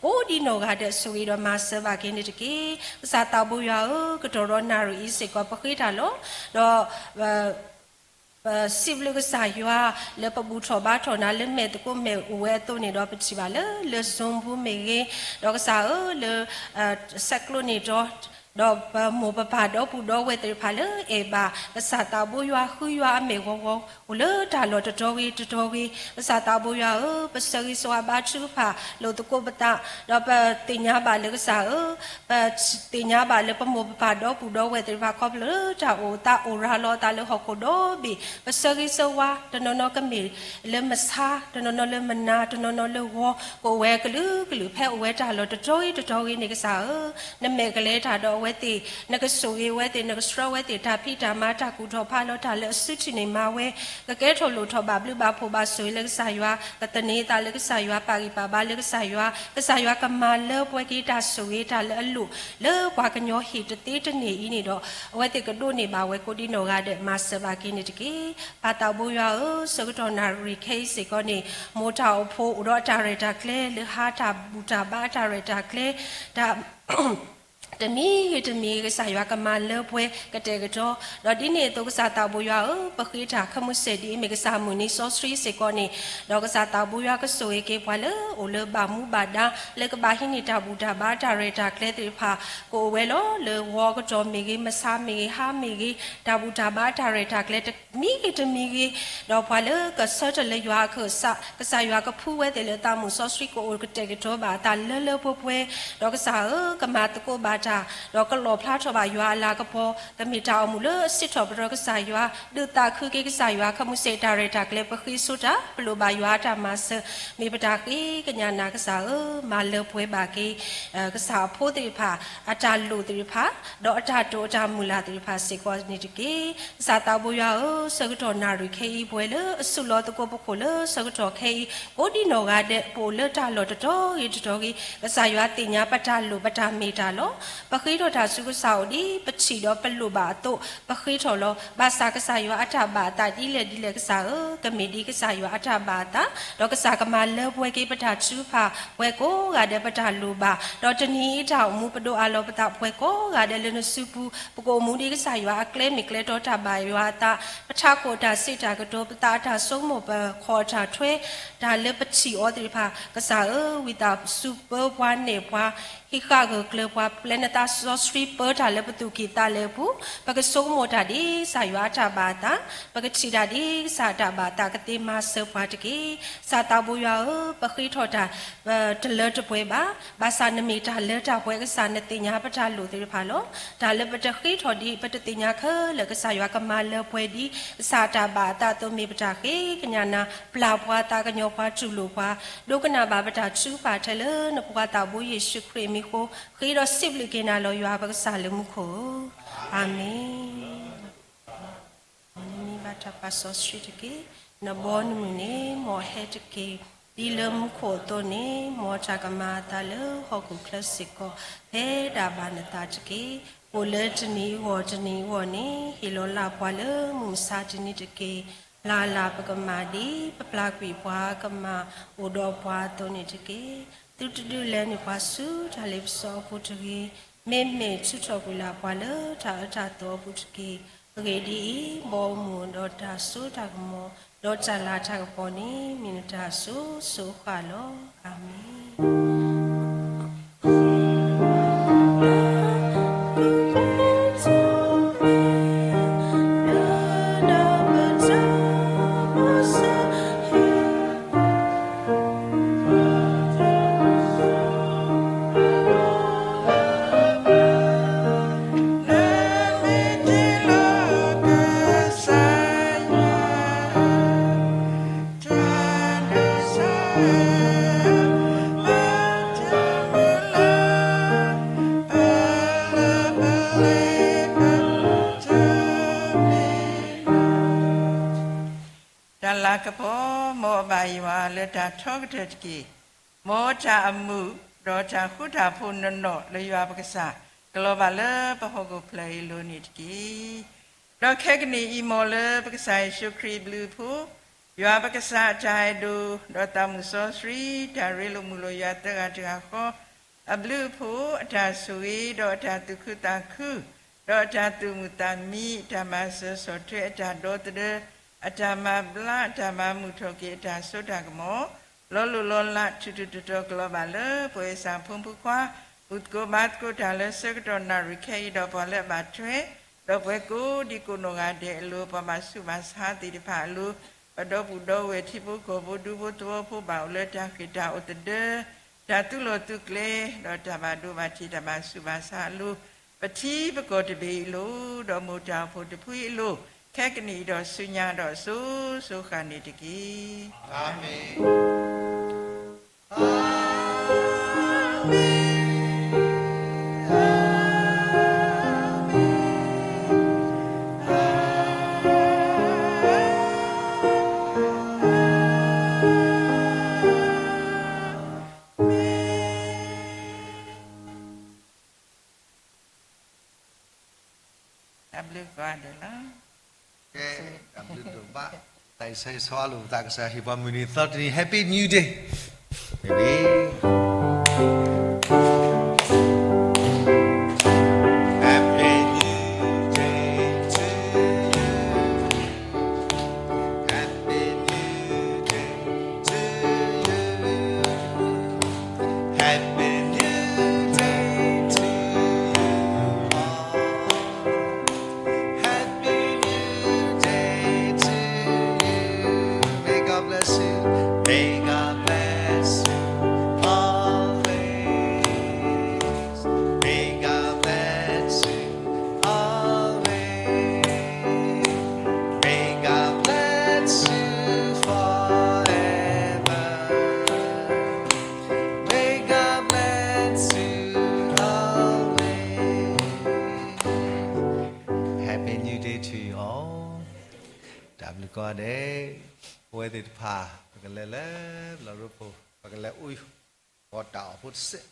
ကိးဒံနီၢ်ဂၤဒဲး ဆိၣ်ဂ့ၤဒီးမၤစၢၤဘၣ်က့ၤန့ၣ်တက့ၢ်. ကစၢ်သးဘိယွၤဧၢ, ကတီၢ်ရီနၣ်ရံၣ်အံၤစ့ၢ်ကီး ပဃ့တၢ်လီၤ. ဒီး ပစံးဘျုးကစၢ်ယွၤ လၢပဘူၣ်ထီၣ်ဘါထီၣ်နၤလၢမဲာ်သကိးမဲာ်အိၣ်ဝဲအသိးန့ၣ်ဒီး ပထံၣ်ဘၣ်လၢ လၢ Zoom ပူၤမ့ၢ်ဂ့ၤ, ဒီးကစၢ်ဧၢ လၢ ဆဲးကျိးန့ၢ်ဒီး ဒီးပမိၢ်ပပၢ်ဒီပုၢ်ဒီဝဲၢ်သ့ၣ်တဖၣ်လၢအဲၣ်ဘၣ် ကစၢ်သးဘိယွၤဃုယွၤအမဲာ်ဂီၤဂီၤ အိၣ်လၢတၢ်လီၢ်တတီၤဂ့ၤတတီၤဂ့ၤ, ကစၢ်သးဘိယွၤဧၢ, ပဆၢဂ့ၤဆၢဝါဘါထုကဖၣ်လိာ်သကိးပသး, ဒီးပသ့ၣ်ညါဘၣ်လၢကစၢ်ဧၢ ပသ့ၣ်ညါဘၣ်လၢပမိၢ်ပပၢ်ဒီပုၢ်ဒီဝဲၢ်သ့ၣ်တဖၣ် ခီဖျိလၢတၢ်အိၣ်သးအိၣ်ရၤလီၤအသးလၢဟီၣ်ခိၣ်ဒီဘ့ၣ်, ပဆၢဂ့ၤဆၢဝါ တနီၤနီၤကမ့ၢ်လၢမဆါ, တနီၤနီၤလၢမနၤ, တနီၤနီၤလၢဂီၤ, ကအိၣ်ဝဲကလုာ်ကလုာ် ဖဲအိၣ်ဝဲတၢ်လီၢ်တတီၤဂ့ၤတတီၤဂ့ၤန့ၣ် ကစၢ်ဧၢ, နမဲာ်ကလဲၤတၢ်ဒီးအဝဲသ့ၣ်, နကဆိၣ်ဂ့ၤအဝဲသ့ၣ်, နကဆှၢအဝဲသ့ၣ် တၢ်ဖံးတၢ်မၤ တၢ်ကူၣ်ထီၣ်ဖးလီၤတၢ်လၢအစုထံၣ်န့ၣ်မၤဝဲ, ကကဲထီၣ်လိၣ်ထီၣ်ဘၣ်ဘျုးဘၣ်ဖှိၣ်ဘၣ်ဆိၣ်ဂ့ၤလၢကစၢ်ယွၤ, ကသန့ၤအသးလၢကစၢ်ယွၤ, ပာ်ဂံၢ်ပာ်ဘါလၢကစၢ်ယွၤ, ကစၢ်ယွၤကမၤလၢပှဲၤက့ၤတၢ်ဆိၣ်ဂ့ၤတၢ်လၢအလိၣ် လၢပှၤကညီဟံၣ်တသ့တန့ၢ်အံၤန့ၣ်ဒီး အဝဲသ့ၣ်ကဒိးန့ၢ်ဘၣ်ဝဲကိးဒံနီၢ်ဂၤဒဲး မၤစၢၤဘၣ်က့ၤန့ၣ်တက့ၢ်. ပၢ်သးဘိယွၤဧၢ, ဆၢကတီၢ်နၣ်ရံၣ်ခဲအံၤစ့ၢ်ကီးန့ၣ် မိၢ်တၢ်အိၣ်ဖှိၣ်အိၣ်ဒီးအတၢ်ရဲၣ်တၢ်ကျဲၤ လၢဟါတၢ်ဘူၣ်တၢ်ဘါအတၢ်ရဲၣ်တၢ်ကျဲၤ တၢ် တမံၤဂ့ၤတမံၤဂ့ၤ ကစၢ်ယွၤကမၤလၢပှဲၤကတဲာ်ကတီၤ, ဒီးဒ်န့ၣ်အသိး ကစၢ်သးဘိယွၤဧၢ, ပဃ့တၢ်ခဲမုၢ်ဆ့ၣ်ဒ်အမ့ၢ်ကစၢ်မုၢ်နံၤစီဆှံစ့ၢ်ကီးန့ၣ်, ဒီးကစၢ်သးဘိယွၤကဆိၣ်ဂ့ၤက့ၤပှၤလၢအိၣ်လၢဘၣ်မူဘၣ်ဒါ လၢကဘၣ်ဟံးန့ၢ်တၢ်ဘူၣ်တၢ်ဘါတၢ်ရဲၣ်တၢ်ကျဲၤသ့ၣ်တဖၣ် ကအိၣ်ဝဲလီၤ. လၢဂီၤကတီၢ်မ့ၢ်ဂ့ၤ, မဆါမ့ၢ်ဂ့ၤ, ဟါမ့ၢ်ဂ့ၤ, တၢ်ဘူၣ်တၢ်ဘါတၢ်ရဲၣ်တၢ်ကျဲၤတမံၤဂ့ၤတမံၤဂ့ၤ, ဒီးပှၤလၢကဆၢထၢၣ်လၢယွၤအခၢၣ်စး ကစၢ်ယွၤကဖှူဝဲသ့ၣ်လၢသးမုၣ်စီဆှံ ကအိၣ်ကတဲာ်ကတီၤဘၣ်အသးလၢလၢပှဲၤပှဲၤ, ဒီးကစၢ်ဧၢ, ကမၤသကိးဘၣ်တၢ်, ဒီးကလီၣ်ဖျါထီၣ်ဘၣ်ယွၤအလၤကပီၤ, ကမ့ၢ်တၢ်အိၣ်မူလၢအစံးထီၣ်ပတြၢၤကစၢ်ယွၤ, ဒုးသးခုက့ၤကစၢ်ယွၤ, ခဲမုၢ်ဆ့ၣ်တၢ်ရဲၣ်တၢ်ကျဲၤ ပဃ့ဆိတၢ်, ပလိၣ်ဘၣ်ယွၤအတၢ်မၤစၢၤ, မ့ၢ်ပတၢ်ဃ့ကညးနၤကစၢ်ဧၢ, မၤလၢပှဲၤဘၣ်က့ၤ ကစၢ်အဖိသ့ၣ်တဖၣ် အတၢ်လိၣ်သ့ၣ်တဖၣ်, ဒီးအတၢ်တိာ်အတၢ်မုၢ်လၢ်သ့ၣ်တဖၣ်စ့ၢ်ကီးန့ၣ်တက့ၢ်. ကစၢ်သးဘိယွၤဧၢ, ဆၢကတီၢ်နၣ်ရံၣ်ခဲအံၤ ပဝဲလၢအစုလီၤသကိးပခိၣ်လၢဆၢကတီၢ်ခဲအံၤ ကိးဒံနီၢ်ဂၤဒဲး ပအိၣ်လၢတၢ်လီၢ်တတီၤဂ့ၤတတီၤဂ့ၤ, ကစၢ်ယွၤသ့ၣ်ညါပတၢ်လိၣ်ပတၢ်မ့ၢ်တၢ်လီၤ. ပဃ့ထီၣ်တၢ်ဆူကစၢ်အအိၣ်ဒ်ပထံၣ်ဒီးပလိၣ်ဘၣ်အသိး ပဃ့ထီၣ်လီၤ. ဘၣ်ဆၣ်ကစၢ်ယွၤအတၢ်ဘၣ်အသးဒ်လဲၣ်ဒ်လဲၣ်ကစၢ်ဧၢ, ကမ့ၢ်ဒ်ကစၢ်ယွၤအတၢ်ဘၣ်အသး, ဒီးကစၢ်ကမၤလၢပှဲၤက့ၤပတၢ်ထုကဖၣ် ပှၤကိးဂၤဒဲးပတၢ်လိၣ်ဘၣ်, ဒီးတနံၤအံၤတၢ်အိၣ်မူပဒိးအးလီၤပသး ပှၤကိးဂၤဒဲးလၢနစုပူၤ, ပကအိၣ်မူဒ်ကစၢ်ယွၤအကျဲမ့ၢ်ကျဲတီတၢ်ဘၣ်ယွၤအသး, ပထးခိၣ်အတၢ်စံးတၢ်ကတိၤ ပသးအတၢ်ဆိကမိၣ် ပခီၣ်အတၢ်ထွဲ တၢ်လၢပထံၣ်အီၤသ့ၣ်တဖၣ်, ကစၢ်ဧၢ, ဝံသးစူၤပၢပှၤနဲၣ်ပှၤ, ဟံးဃာ်ဂၢၢ်ကျၢၤပှၤ, ပျဲနသးစီဆှံပၢတၢ်လၢပသူၣ်ကံၢ်သးလဲပူၤ, ပကဆိကမိၣ်တၢ်ဒ်ကစၢ်ယွၤအတၢ်ဘၣ်အသး, ပကထံၣ်တၢ်ဒ်ကစၢ်အတၢ်ဘၣ်အသး ကသ့မၤစၢၤပှၤတက့ၢ်. ကစၢ်သးဘိယွၤဧၢ, ပဃ့ထီၣ်တၢ် တလၢတပှဲၤဘၣ်, ဘၣ်ဆၣ်နမ့ၢ်တၢ်လၢတၢ်ပှဲၤကစၢ်, နသ့ၣ်ညါပတၢ်လိၣ်သ့ၣ်တဖၣ်လီၤ. တၢ်လၢပတဃ့ထီၣ်ဒ်ပတသ့ၣ်ညါခဲလၢာ် ကစၢ်ယွၤကမၤလၢပှဲၤဒ် ကစၢ်အတၢ်ဘၣ်အသးအသိး မ့ၢ်ပတၢ်ဃ့ကညးနၤ, ပျၢ်ပှၤသးကညီၤပှၤတူၢ်လိာ်ပှၤ, ဒိကနၣ်ဘၣ်ပတၢ်ထုကဖၣ်ထဲလၢနဖိခွါသးဘိယ့ၣ်ၡူးခရံာ်အမံၤအဃိ, ဃ့ဒီးစံးဘျုးက့ၤနၤလီၤ ယွၤပကစၢ်လၢမူခိၣ်ဧၢ, အၤမ့ၣ်. မ်နမံဘၣ်တၢ်ပာ်စီဆှံတက့ၢ်. နဘီနမုၢ်န့ၣ် မ်အဟဲတက့ၢ်. ဒ်လၢမူခိၣ်အသိးန့ၣ်, မ်တၢ်ကမၤအသးလၢဟီၣ်ခိၣ်ချၢစ့ၢ်ကီး, ဖဲဒၣ်ဘၣ်နသးတက့ၢ်. အိၣ်လၢတနံၤအဂီၢ်တနံၤအဂီၢ်န့ၣ်, ဟ့ၣ်လီၤလၢ်ပှၤလၢမုၢ်မဆါတနံၤတက့ၢ်. ပျၢ်လၢ်ပကမၣ်ဒ်ပပျၢ်ကွံာ်ပှၤကမၣ်အိၣ်ဒီးပှၤအသိးန့ၣ်တက့ၢ်. သုတဒုးလဲၤနုာ်ပှၤဆူတၢ်လ့ပစီအပူၤတဂ့ၤ. မ့မ့ၢ်ထုးထီၣ်ကွံာ်လၢ်ပှၤလၢတၢ်အၢတၢ်သီအပူၤတက့ၢ်. အဂ့ၢ်ဒ်အံၤ, ဘီမုၢ်ဒီးတၢ်စိတၢ်ကမီၤ, ဒီးတၢ်လၤတၢ်ကပီၤန့ၣ် မ့ၢ်နတၢ်စိစိဃၣ်လီၤ. အၤမ့ၣ်. တၢ်လၤကပီၤ မ်အဘၣ်ယွၤလၢတၢ်ထီကတၢၢ်တက့ၢ်. မ်တၢ်အမုာ် ဒီးတၢ်ဃူတၢ်ဖိးနီၢ်နီၢ်လၢယွၤပကစၢ် ကလီၤဘၣ်လၢပဟီၣ်ခိၣ်ဖျၢၣ်အံၤအလိၤန့ၣ်တက့ၢ်. ဒီးခဲကနံၣ်အံၤ မ်လၢပကစၢ်ယ့ၣ်ၡူးခရံာ်အဘျုးအဖှိၣ်, ယွၤပကစၢ်အတၢ်အဲၣ်ဒိၣ်, ဒီးသးမုၣ်စီဆှံ တၢ်ရ့လိာ်မုာ်လိာ်ယွၤသၢဂၤတဂၤဃီ အဘျုးအဖှိၣ်, အတၢ်ဆိၣ်ဂ့ၤ, ဒီးအတၢ်သူၣ်ခုသးခု, ဒီးအတၢ်သူၣ်မုာ်သးမံ, အတၢ်မၤစၢၤဆီၣ်ထွဲ, အတၢ်ဒီသဒၢ, အတၢ်မၤဘျါ အတၢ်မၤမုာ်ထီၣ်က့ၤအတၢ်စိတၢ်ကမီၤ, လီၤလိၢ်လီၤလး ထူးထူးတီၤတီၤကလီၤဘၣ်လၢ ပှၤအ့ၣ်စၢ်ဖိမုၣ်ဖိခွါ ဘူၣ်သကိးဘါသကိးတၢ်လၢဆၢကတီၢ်နၣ်ရံၣ်ခဲအံၤဒီး ပှၤလၢအဘၣ်ထွဲ ဒီးပှၤကိးဒံကိးနီၢ်ဂၤဒဲးအလိၤ ပှၤဘၣ်ဆူးဘၣ်ဆါသ့ၣ်တဖၣ်အလိၤ, ပှၤဒီပုၢ်ဒီဝဲၢ်ထံဖိကီၢ်ဖိ ဒူဖိသဝီဖိ ဘၣ်အိၣ်လၢတၢ်ဃ့ၢ်တၢ်အိၣ်သဒၢ တၢ်သုးလီၢ်သုးကျဲ ဒီးတၢ်ဘၣ်ဒိဘၣ်ထံး တၢ်ဘၣ်ဆူးဘၣ်ဆါအလိၤ, ပထံပကီၢ်တဘ့ၣ်အံၤအလိၤ ဒီးမိၢ်တၢ်အိၣ်ဖှိၣ်တဖုအံၤအလိၤ, ခဲကနံၣ်အံၤဒီးဆူညါဒီးစိၤစိၤဃၣ်ဃၣ်န့ၣ်တက့ၢ်. အၤမ့ၣ်. တၢ်ဘျုးကိးဂၤဒဲးလီၤ. ကဲ, တၢ်ဘျုးဒိၣ်ဘၣ်, တၢ်အံၤဆၢဂ့ၤဆၢဝါလိာ်ပသး ကစၢ်ဟ့ၣ်ပှၤမုၢ်နံၤသီတနံၤ Happy New Day န့ၣ်ဝံၤ Happy New Day to you. Happy New Day to you. Happy New Day to you all. Happy New Day to you. May God bless you. May God bless you always. May God bless you always. May God bless you forever. May God bless you always. Happy New Day to you all. တၢ်ဘျုးကိးဂၤဒဲး, ပဝဲသ့ၣ်တဖၣ် ပကလဲၤလၢ လီၤရူဖိ, ပကလဲၤအိၣ်ဃီၤတၢ်အီၣ်ဖိတစဲး